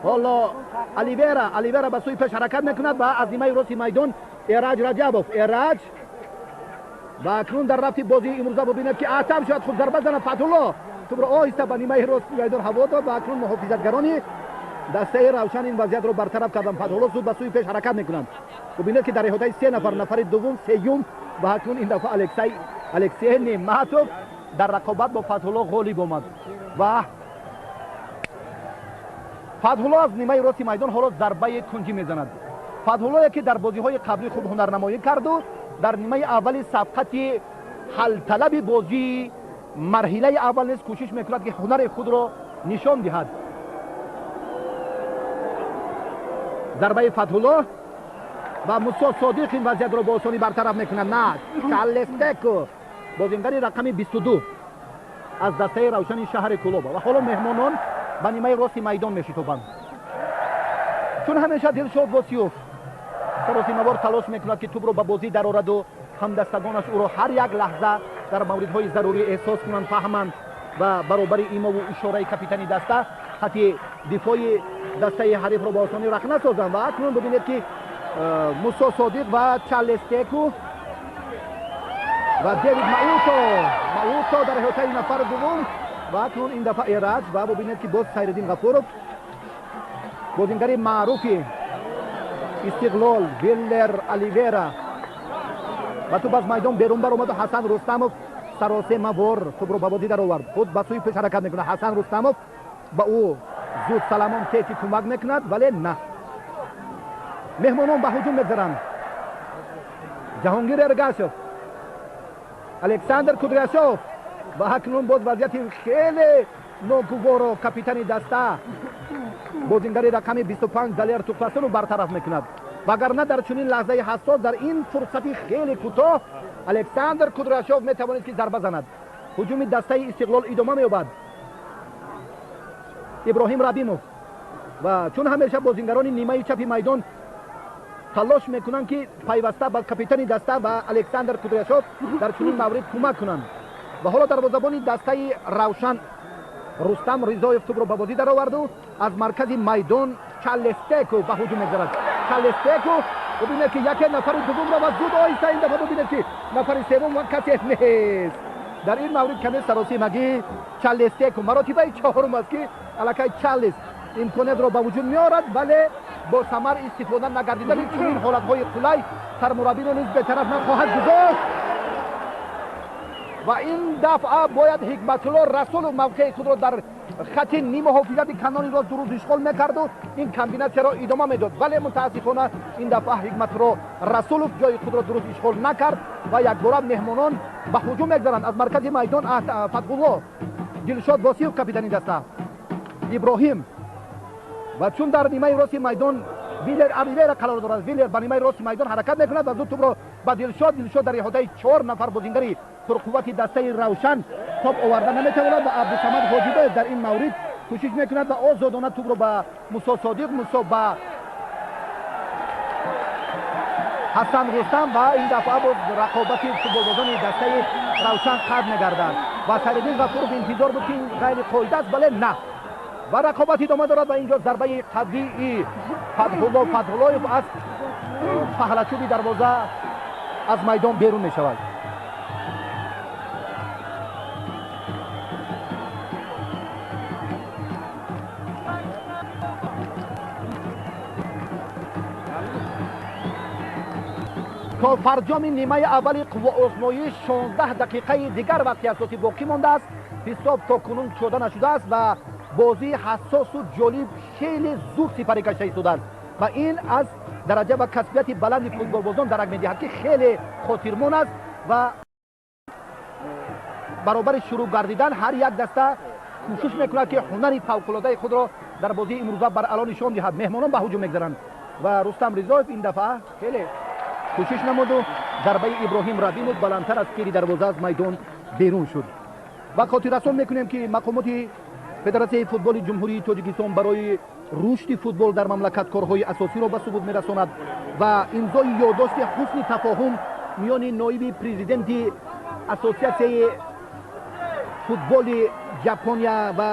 ҳоло Оливера, Оливера ба сӯи пеш ҳаракат мекунад ва аз нимаи рости майдон Эраҷ Раҷабов, Эраҷ ва акнун дар рафти бозии имрӯза бубинед, ки Аҳтам шояд хуб зарба занад. Фатҳулло тӯбро оҳиста ба нимаи рости майдон ҳаво дод ва акнун муҳофизатгарони дастаи Равшан ин вазъиятро бартараф карданд. Фатҳулло зуд ба сӯи пеш ҳаракат мекунанд. Бубинед, ки дар эҳотаи се нафар, нафари дуввум, сеюм ва акнун ин дафъа Алексей Нематов дар рақобат бо Фатҳулло ғолиб омад ва Фатҳулло аз нимаи рости майдон ҳоло зарбаи кунҷӣ мезанад. Фатҳуллое, ки дар бозиҳои қаблӣ хуб ҳунарнамоӣ карду дар нимаи аввали сабқати ҳалталаби бозии марҳилаи аввал низ кӯшиш мекунад, ки ҳунари худро нишон диҳад. Зарбаи Фатҳулло Ва Мусо Содиқ ин вазъиятро бо осонӣ бартараф мекунад. На, Чарлестеко, бозингари рақами 22 аз дастаи Равшани шаҳри Кӯлоба. Ва ҳоло меҳмонон ба нимаи рости майдон мешитобанд. Чун ҳамеша Дилшод Восиёв саросимавор талош мекунад, ки тӯбро ба бозӣ дарораду ҳамдастагонаш ӯро ҳар як лаҳза дар мавридҳои зарурӣ эҳсос кунанд, фаҳманд ва баробари имову ишораи капитани даста хати дифои дастаи ҳарифро ба осонӣ рахна созанд. Ва акнун бибинед, ки Мусо Содиқ ва Чарлестеку ва Дэвид Мауто, Мауто дар эҳотаи нафари дуввум. Ва акнун ин дафъа Эраҷ ва бубинед, ки боз Сайриддин Ғафуров, бозингари маъруфи Истиқлол Виллер Оливера, ва тӯб аз майдон берун баромаду Ҳасан Рустамов саросемавор тӯбро ба бозӣ даровард. Худ ба сӯи пеш ҳаракат мекунад Ҳасан Рустамов, ба ӯ зуд Саламон Тети кӯмак мекунад, вале на. Меҳмонон ба ҳуҷум мегзаранд. Ҷаҳонгир Эргашев, Александр Кудряшов ва акнун боз вазъияти хеле ногуворо капитани даста, бозингари рақами 25 Далер Тухтасунов бартараф мекунад. Вагарна дар чунин лаҳзаи ҳассос, дар ин фурсати хеле кӯтоҳ Александр Кудряшов метавонист, ки зарба занад. Ҳуҷуми дастаи Истиқлол идома меёбад. Иброҳим Рабимов ва чун ҳамеша бозингарони нимаи чапи майдон талош мекунанд, ки пайваста ба капитани даста ва Александр Кудряшов дар чунин маврид кӯмак кунанд. Ва ҳоло дарвозабони дастаи Равшан Рустам Ризоев тӯбро ба бозӣ дароварду аз маркази майдон Чалестеку ба ҳуҷум мегзарад. Чалестеку, бубинед, ки яке нафари дуввумро ва зуд оҳиста ин дафъа бубинед, ки нафари севум ва касе нест. Дар ин маврид каме саросимагӣ Чалестеку, маротибаи чаҳорум аст, ки аллакай Чарлес имкониятро ба вуҷуд меорад, вале бо самар истифода нагардидани чунин ҳолатҳои қулай сармураббиро низ бетараф нахоҳад гузошт. Ва ин дафъа бояд Ҳикматулло Расулов мавқеи худро дар хати нимуҳофизати канони рост дуруст ишғол мекарду ин комбинатсияро идома медод, вале мутаассифона ин дафъа Ҳикматулло Расулов ҷои худро дуруст ишғол накард ва якбора меҳмонон ба ҳуҷум мегзаранд. Аз маркази майдон Фатҳулло, Дилшод Восиев, капитани даста, Иброҳим ва чун дар нимаи рости майдон Виллер Оливера қарор дорад, Виллер ба нимаи рости майдон ҳаракат мекунад ва зуд тӯбро ба Дилшод. Дилшод дар иҳотаи чор нафар бозингари пурқуввати дастаи Равшан тоб оварда наметавонад ва Абдусамад Ҳоҷибоев дар ин маврид кӯшиш мекунад ва озодона тӯбро ба Мусо Содиқ, Мусо ба Ҳасан Рустам ва ин дафъа боз рақобати футболбозони дастаи Равшан қатъ мегардад ва Сайриддин Ғафуров интизор буд, ки ин ғайри қоида аст, вале на. Ва рақобат идома дорад ва инҷо зарбаи қавии Фатҳулло Фатҳуллоев аз паҳлачӯби дарвоза аз майдон берун мешавад. То фарҷоми нимаи аввали қувваозмоӣ 16 дақиқаи дигар вақти асосӣ боқӣ мондааст. Ҳисоб то кунун кушода нашудааст ва бозии ҳассосу ҷолиб хеле зуд сипарӣ гашта истодааст ва ин аз дараҷа ва касбияти баланди футболбозон дарак медиҳад, ки хеле хотирмон аст. Ва баробари шурӯъ гардидан ҳар як даста кӯшиш мекунад, ки ҳунари фавқулодаи худро дар бозии имрӯза бар ало нишон диҳад. Меҳмонон ба ҳуҷум мегзаранд ва Рустам Ризоев ин дафъа хеле кӯшиш намуду зарбаи Иброҳим Рабимов баландтар аз тири дарвоза аз майдон берун шуд. Ва хотиррасон мекунем, ки мақомоти Федератсияи футболи Ҷумҳурии Тоҷикистон барои рушди футбол дар мамлакат корҳои асосиро ба субут мерасонад ва имзои ёддошти ҳусни тафоҳум миёни ноиби президенти Ассотсиатсияи футболи Ҷапония ва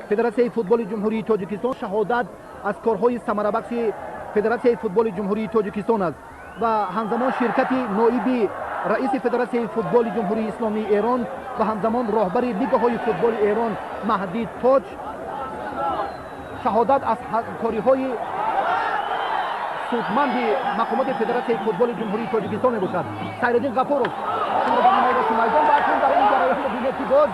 Федератсияи футболи Ҷумҳурии Тоҷикистон шаҳодат аз корҳои самарабахши Федератсияи футболи Ҷумҳурии Тоҷикистон аст. Ва ҳамзамон ширкати ноиби раиси Федератсияи футболи Ҷумҳурии Исломии Эрон ва ҳамзамон роҳбари лигаҳои футболи Эрон Маҳди Тоҷ шаҳодат аз ҳамкориҳои судманди мақомоти Федератсияи футболи Ҷумҳурии Тоҷикистон мебошад. Сайриддин Ғафуров ба нимаи рости майдон ва акнун дар ин ҷараён бибинед, ки боз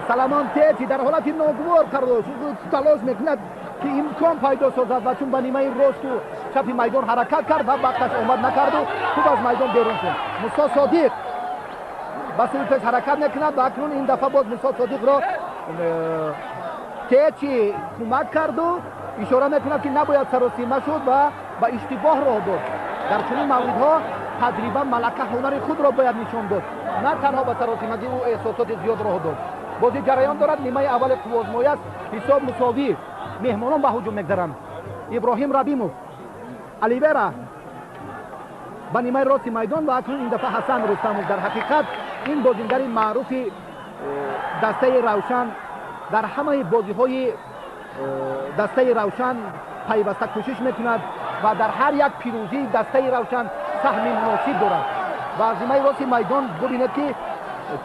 Саламон Тети дар ҳолати ногувор қарор талош мекунад, ки имкон пайдо созад ва чун ба нимаи росту чапи майдон ҳаракат кард ва вақташ омад накарду хуб аз майдон берун шуд. Мусо Содиқ ба сӯи пеш ҳаракат мекунад ва акнун ин дафъа боз Мусо Содиқро Течи кӯмак карду Ишора мекунад, ки набояд саросима шуд ва ба иштибоҳ роҳ дод. Дар чунин мавридҳо таҷриба, малака, ҳунари худро бояд нишон дод, на танҳо ба саросимагӣ ӯ эҳсосоти зиёд роҳ дод. Бозӣ ҷараён дорад, нимаи аввали қуввозмоӣ аст, ҳисоб мусовӣ. Меҳмонон ба ҳуҷум мегзаранд. Иброҳим Рабимов, Оливера ба нимаи рости майдон ва акнун ин дафъа Ҳасан Рустамов. Дар ҳақиқат ин бозингари маъруфи дастаи Равшан дар ҳамаи бозиҳои дастаи Равшан пайваста кӯшиш мекунад ва дар ҳар як пирӯзии дастаи Равшан саҳми муносиб дорад. Ва аз нимаи рости майдон бубинед, ки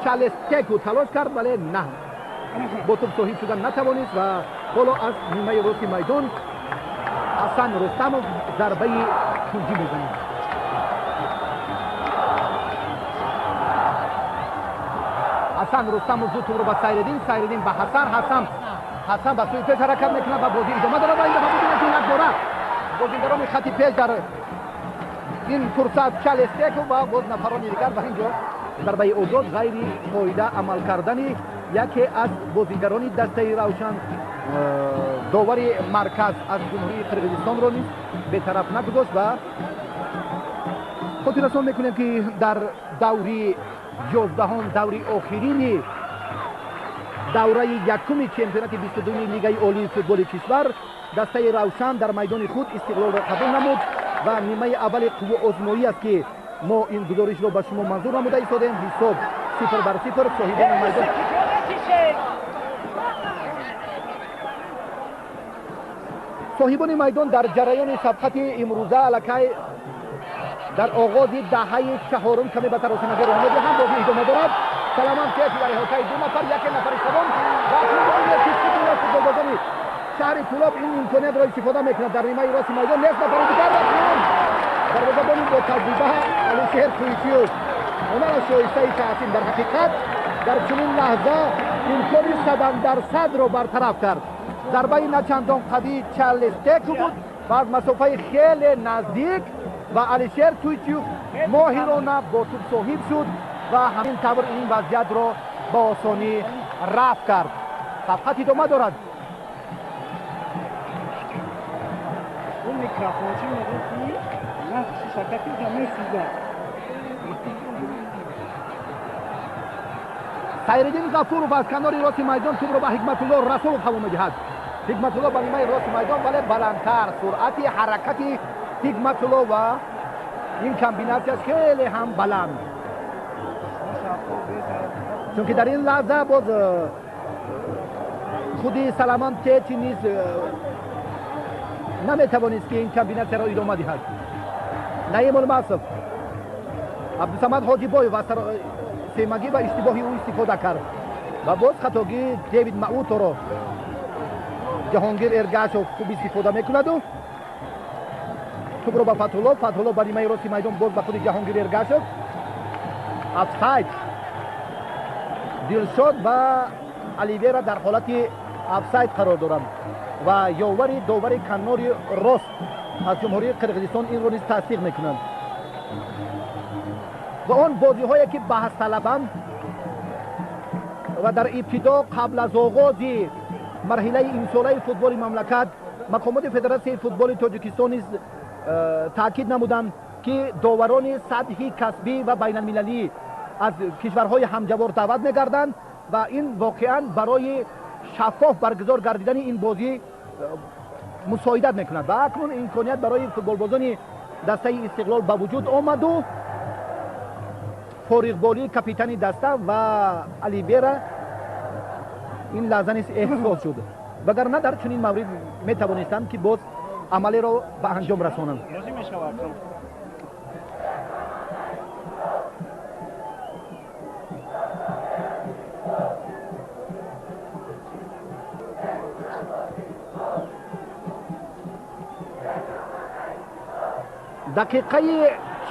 Чарлес Теку талош кард, вале на бо тӯб соҳиб шудан натавонист ва ҳоло аз нимаи рости майдон Ҳасан Рустамов зарбаи кунҷӣ мезанад. Ҳасан Рустамов зуд тӯбро ба Сайриддин, Сайриддин ба Ҳасан, Ҳасан ба сӯи пеш ҳаракат мекунад ва бозӣ идома дорад ва ин дафъа бубинед, ки якбора бозингарони хати пеш дар ин фурсат Чарлес Теку ва боз нафарони дигар ба ин ҷо зарбаи озод, ғайри қоида амал кардани яке аз бозингарони дастаи Равшан довари марказ аз Ҷумҳурии Қирғизистонро низ бетараф нагузошт. Ва хотиррасон мекунем, ки дар даври 11-ум, даври охирини давраи якуми чемпионати 22-ми Лигаи олии футболи кишвар дастаи Равшан дар майдони худ Истиқлолро қабул намуд ва нимаи аввали қувваозмоӣ аст, ки мо ин гузоришро ба шумо манзур намуда истодем. Ҳисоб 0-0. Соҳибони майдон Соҳибони майдон дар ҷараёни сабқати имрӯза аллакай дар оғози даҳаи чаҳорум каме ба таросимагӣ роҳ медиҳанд. Бозӣ идома дорад. Саламан Тети дар иҳотаи ду нафар, яке нафари севум ва акнун футболбозони шаҳри Кӯлоб ин имкониятро истифода мекунад. Дар нимаи рости майдон нест нафари дигар ва акнун дарвозабони бо таҷриба Алишер Туйчиев ҳунараш шоистаи таҳсин. Дар ҳақиқат дар чунин лаҳза имкони 100%-ро бартараф кард. Зарбаи начандон қавии Чарлес Теку буд ва аз масофаи хеле наздик ва Алишер Туйчиев моҳирона бо тӯб соҳиб шуд ва ҳамин тавр ин вазъиятро ба осонӣ рафъ кард. Сабқат идома дорад. Сайриддин Ғафуров аз канори рости майдон тӯбро ба Ҳикматулло Расулов ҳаво медиҳад. Ҳикматулло ба нимаи рости майдон, вале баландтар суръати ҳаракати Ҳикматулло ва ин комбинатсияш хеле ҳам баланд, чунки дар ин лаҳза боз худи Саламан Тети низ наметавонист, ки ин комбинатсияро идома диҳад. Наим Олмасов, Абдусамад Ҳоҷибоев аз семагӣ ва иштибоҳи ӯ истифода кард ва боз хатогии Девид Мауторо Ҷаҳонгир Эргашов хуб истифода мекунаду тӯбро ба Фатҳулло, Фатҳулло ба нимаи рости майдон, боз ба худи Ҷаҳонгир Эргашов. Офсайд! Дилшод ва Оливера дар ҳолати офсайд қарор доранд ва ёвари довари канори рост аз Ҷумҳурии Қирғизистон инро низ тасдиқ мекунанд. Ва он бозиҳое, ки баҳсталабанд ва дар ибтидо қабл аз оғози марҳилаи имсолаи футболи мамлакат мақомоти Федератсияи футболи Тоҷикистон низ таъкид намуданд, ки доварони сатҳи касбӣ ва байналмилалӣ аз кишварҳои ҳамҷавор даъват мегарданд ва ин воқеан барои шаффоф баргузор гардидани ин бозӣ мусоидат мекунад. Ва акнун имконият барои футболбозони дастаи Истиқлол ба вуҷуд омаду фориғболии капитани даста ва Оливера ин лаҳза низ эҳсос шуд, вагарна дар чунин маврид метавонистанд, ки боз амалеро ба анҷом расонанд. Дақиқаи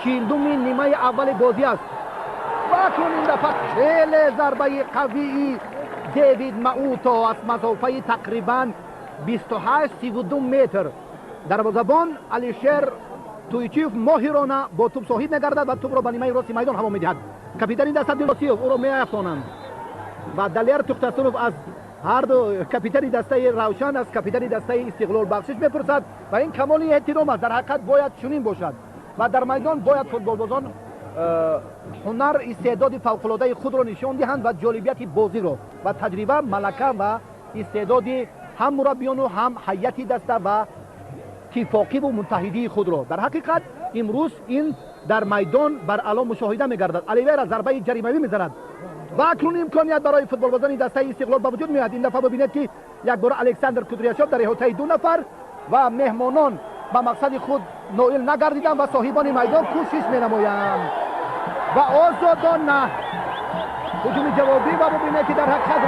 40-уми нимаи аввали бозӣ аст ва акнун ин дафъа хеле зарбаи қавии Девид Мауто аз масофаи тақрибан 28-32 метр. Дарвозабон Алишер Туйчиев моҳирона бо тӯб соҳиб мегардад ва тӯбро ба нимаи рости майдон ҳаво медиҳад. Капитани даста Дилосиев, ӯро меафтонанд ва Далер Тухтасунов аз Ҳар ду капитани дастаи Равшан аз капитани дастаи Истиқлол бахшиш мепурсад ва ин камоли эҳтиром аст. Дар ҳақиқат бояд чунин бошад ва дар майдон бояд футболбозон ҳунар, истеъдоди фавқулодаи худро нишон диҳанд ва ҷолибияти бозиро ва таҷриба, малака ва истеъдоди ҳам мураббиёну ҳам ҳайати даста ва тифоқиву муттаҳидии худро. Дар ҳақиқат имрӯз ин дар майдон бар аъло мушоҳида мегардад. Оливера зарбаи ҷаримавӣ мезанад ва акнун имконият барои футболбозони дастаи Истиқлол ба вуҷуд меояд. Ин дафъа бибинед, ки якбора Александр Кудряшов дар иҳотаи ду нафар ва меҳмонон ба мақсади худ ноил нагардиданд ва соҳибони майдон кӯшиш менамоянд ва озодона ҳуҷуми ҷавобӣ ва бибинед, ки дар ҳақиқат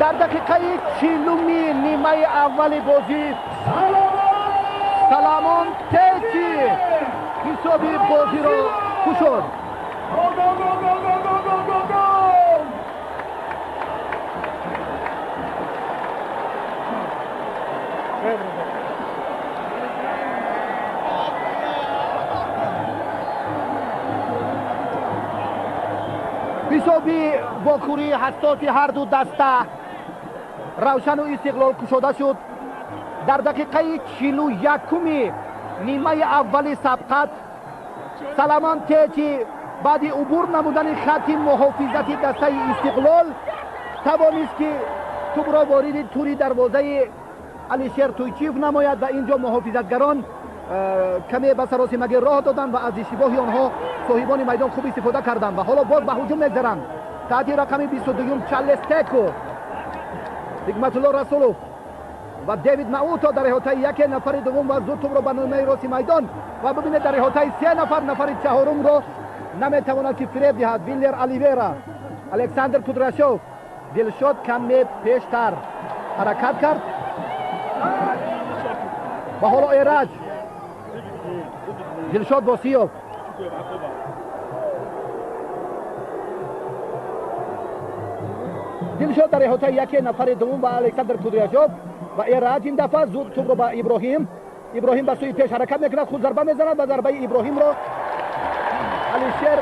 дар дақиқаи 40-уми нимаи аввали бозӣ Саламон Течи ҳисоби бозиро кушод. Ҳисоби вохӯрии ҳассоси ҳарду даста Равшану Истиқлол кушода шуд. Дар дақиқаи 41-уми нимаи аввали сабқат Саламон Течи баъди убур намудани хатти муҳофизати дастаи Истиқлол тавонист, ки тӯбро вориди тури дарвозаи Алишер Туйчиев намояд ва инҷо муҳофизатгарон каме ба саросимагӣ роҳ доданд ва аз иштибоҳи онҳо соҳибони майдон хуб истифода карданд ва ҳоло боз ба ҳуҷум мегзаранд. Таҳти рақами 22-юм Чалестеко, Ҳикматулло Расулов ва Дэвид Мауто дар иҳотаи яке, нафари дуввум ва зуд тӯбро ба нимаи рости майдон ва бибинед, дар иҳотаи се нафар, нафари чаҳорумро наметавонад, ки фиреб диҳад. Виллер Оливера, Александр Кудряшов, Дилшод каме пештар ҳаракат кард ва ҳоло Эраҷ, Дилшод Босиёв. Дилшод дар иҳотаи яке, нафари дуввум ва Александр Кудряшов ва Эраҷ. Ин дафъа зуд тӯбро ба Иброҳим. Иброҳим ба сӯи пеш ҳаракат мекунад, худ зарба мезанад ва зарбаи Иброҳимро Алишер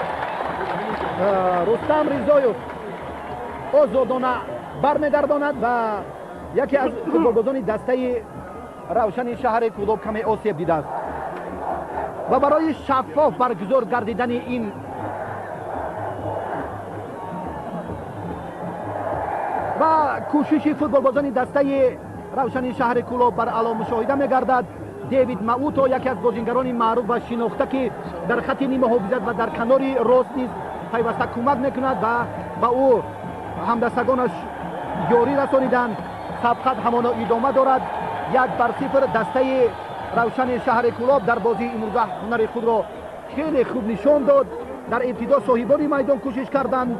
Рустам Ризоев озодона бармегардонад ва яке аз футболбозони дастаи Равшани шаҳри Кӯлоб каме осеб дидааст ва барои шаффоф баргузор гардидани ин ва кӯшиши футболбозони дастаи Равшани шаҳри Кӯлоб бар аъло мушоҳида мегардад. Дэвид Мауто, яке аз бозингарони маъруф ва шинохта, ки дар хатти нимуҳофизат ва дар канори рост низ пайваста кӯмак мекунад ва ба ӯ ҳамдастагонаш ёрӣ расониданд. Сабқат ҳамоно идома дорад. 1-0 дастаи Равшани шаҳри Кӯлоб дар бозии имрӯза ҳунари худро хеле хуб нишон дод. Дар ибтидо соҳибони майдон кӯшиш карданд,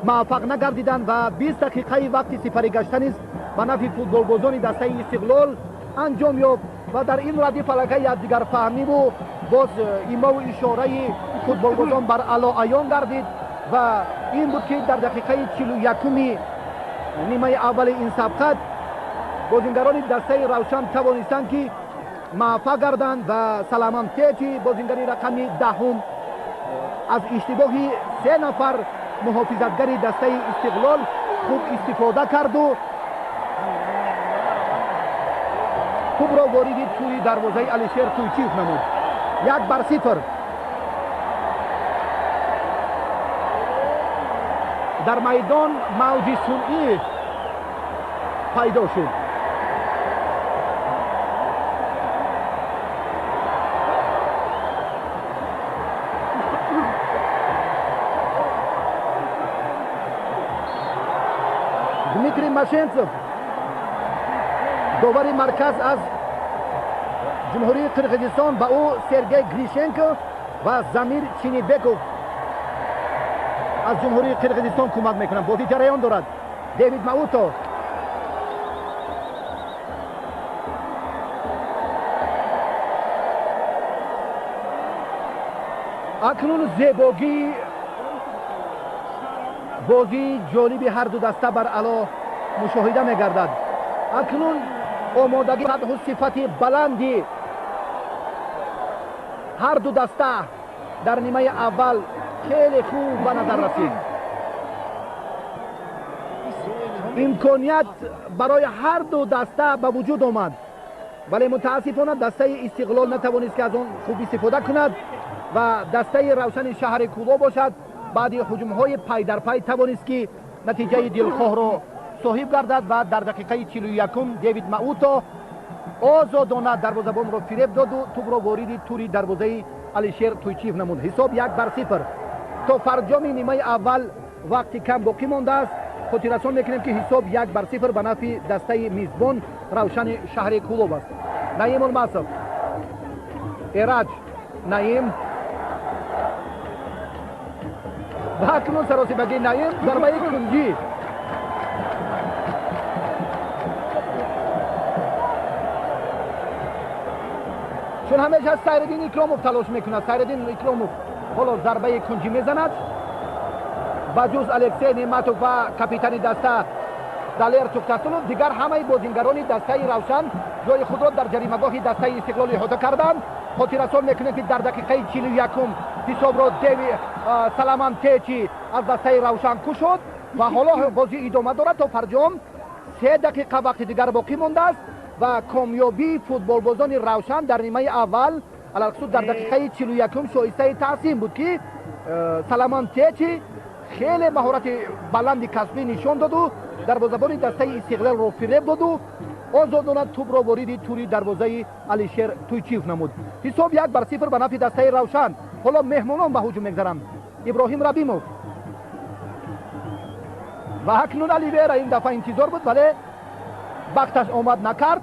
муваффақ нагардиданд ва 20 дақиқаи вақти сипарӣ гашта низ ба нафъи футболбозони дастаи Истиқлол анҷом ёфт ва дар ин радиф аллакай якдигарфаҳмиву боз имову ишораи футболбозон бар аъло аён гардид ва ин буд, ки дар дақиқаи 41-уми нимаи аввали ин сабқат бозингарони дастаи Равшан тавонистанд, ки муваффақ гарданд ва Саламон Течи, бозингари рақами 10-ум, аз иштибоҳи се нафар муҳофизатгари дастаи Истиқлол хуб истифода карду тӯбро вориди тӯи дарвозаи Алишер Туйчиев намуд. 1-0. Дар майдон мавҷи сунъӣ пайдо шуд. Дмитрий Машенцев, довари марказ аз Ҷумҳурии Қирғизистон, ба ӯ Сергей Гришенко ва Замир Чинибеков аз Ҷумҳурии Қирғизистон кӯмак мекунанд. Бозӣ ҷараён дорад. Дэвид Мауто. Акнун зебогии бозии ҷолиби ҳарду даста бар ало мушоҳида мегардад. Акнун омодагӣ сатҳу сифати баланди ҳарду даста дар нимаи аввал хеле хуб ба назар расид. Имконият барои ҳарду даста ба вуҷуд омад, вале мутаассифона дастаи Истиқлол натавонист, ки аз он хуб истифода кунад ва дастаи Равшани шаҳри Кӯлоб бошад, баъди ҳуҷумҳои пайдарпай тавонист, ки натиҷаи дилхоҳро соҳиб гардад ва дар дақиқаи 41 Девид Мауто озодона дарвозабонро фиреб доду тӯбро вориди тури дарвозаи Алишер Туйчиев намуд. Ҳисоб 1-0. То фарҷоми нимаи аввал вақти кам боқӣ мондааст. Хотиррасон мекунем, ки ҳисоб 1-0 ба нафъи дастаи мизбон Равшани шаҳри Кӯлоб аст. Наим Олмасов, Эраҷ, Наим ва акнун саросибагии Наим, зарбаи кунҷӣ. Чун ҳамеша Сайриддин Икромов талош мекунад, Сайриддин Икромов ҳоло зарбаи кунҷӣ мезанад. Ба ҷуз Алексей Неъматов ва капитани даста Далер Тухтасунов, дигар ҳамаи бозингарони дастаи Равшан ҷои худро дар ҷаримагоҳи дастаи Истиқлол иҳота карданд. Хотиррасон мекунем, ки дар дақиқаи 41 ҳисобро Деви Саламан Течи аз дастаи Равшан кушод ва ҳоло бозӣ идома дорад то фарҷом. 3 дақиқа вақти дигар боқӣ мондааст ва комёбии футболбозони Равшан дар нимаи аввал, алалхусус дар дақиқаи 41, шоистаи таҳсин буд, ки Саламан Течи хеле маҳорати баланди касбӣ нишон доду дарвозабони дастаи Истиқлолро фиреб доду озодона тӯбро вориди тури дарвозаи Алишер Туйчиев намуд. Ҳисоб 1-0 ба нафъи дастаи Равшан. Ҳоло меҳмонон ба ҳуҷум мегзаранд. Иброҳим Рабимов ва акнун Оливера ин дафъа интизор буд, вале бахташ омад накард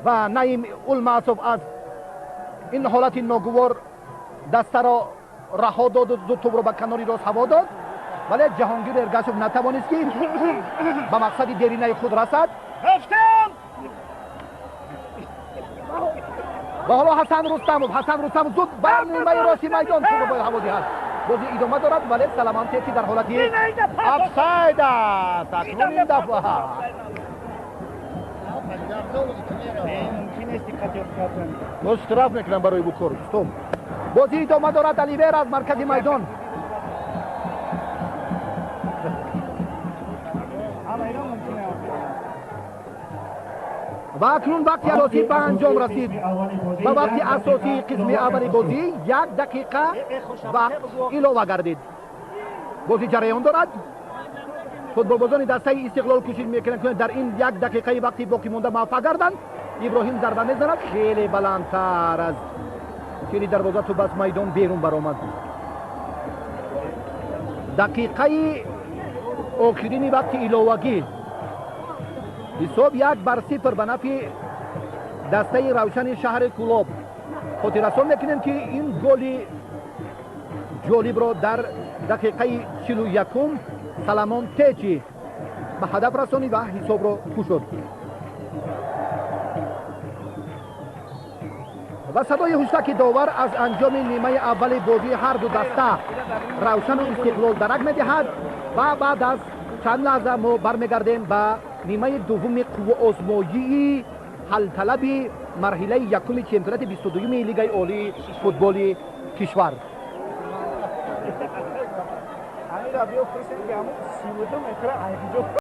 ва Наим Улмасов аз ин ҳолати ногувор дастаро раҳо доду зуд тӯбро ба канори рост ҳаво дод, вале Ҷаҳонгир Эргашов натавонист, ки ба мақсади деринаи худ расад. Ва ҳоло Ҳасан Рустамов, Ҳасан Рустамов зуд ба нимаи рости майдон тӯбро бояд ҳаво диҳад. Бозӣ идома дорад, вале Саламан Течи дар ҳолати офсайд аст. Акнун ин дафъа боз штраф мекунам барои букор. Стоп, бозӣ идома дорад. Оливера аз маркази майдон. Ва акнун вақти асосӣ ба анҷом расид. Ба вақти асосии қисми аввали бозӣ 1 дақиқа вақт илова гардид. Бозӣ ҷараён дорад. Футболбозони дастаи Истиқлол кӯшиш мекунанд, ки дар ин 1 дақиқаи вақти боқӣ монда муваффақ гарданд. Иброҳим зарба мезанад, хеле баландтар аз тири дарвоза тӯб аз майдон берун баромад. Дақиқаи охирини вақти иловагӣ, ҳисоб 1-0 ба нафъи дастаи Равшани шаҳри Кӯлоб. Хотиррасон мекунем, ки ин голи ҷолибро дар дақиқаи 41 Саламон Течи ба ҳадаф расонид ва ҳисобро кушод. Ва садои ҳуштаки довар аз анҷоми нимаи аввали бозии ҳарду даста Равшану Истиқлол дарак медиҳад ва баъд аз чанд лаҳза мо бармегардем ба нимаи дуввуми қувваозмоии ҳалталаби марҳилаи якуми чемпионати 22-юми Лигаи олии футболи кишвар.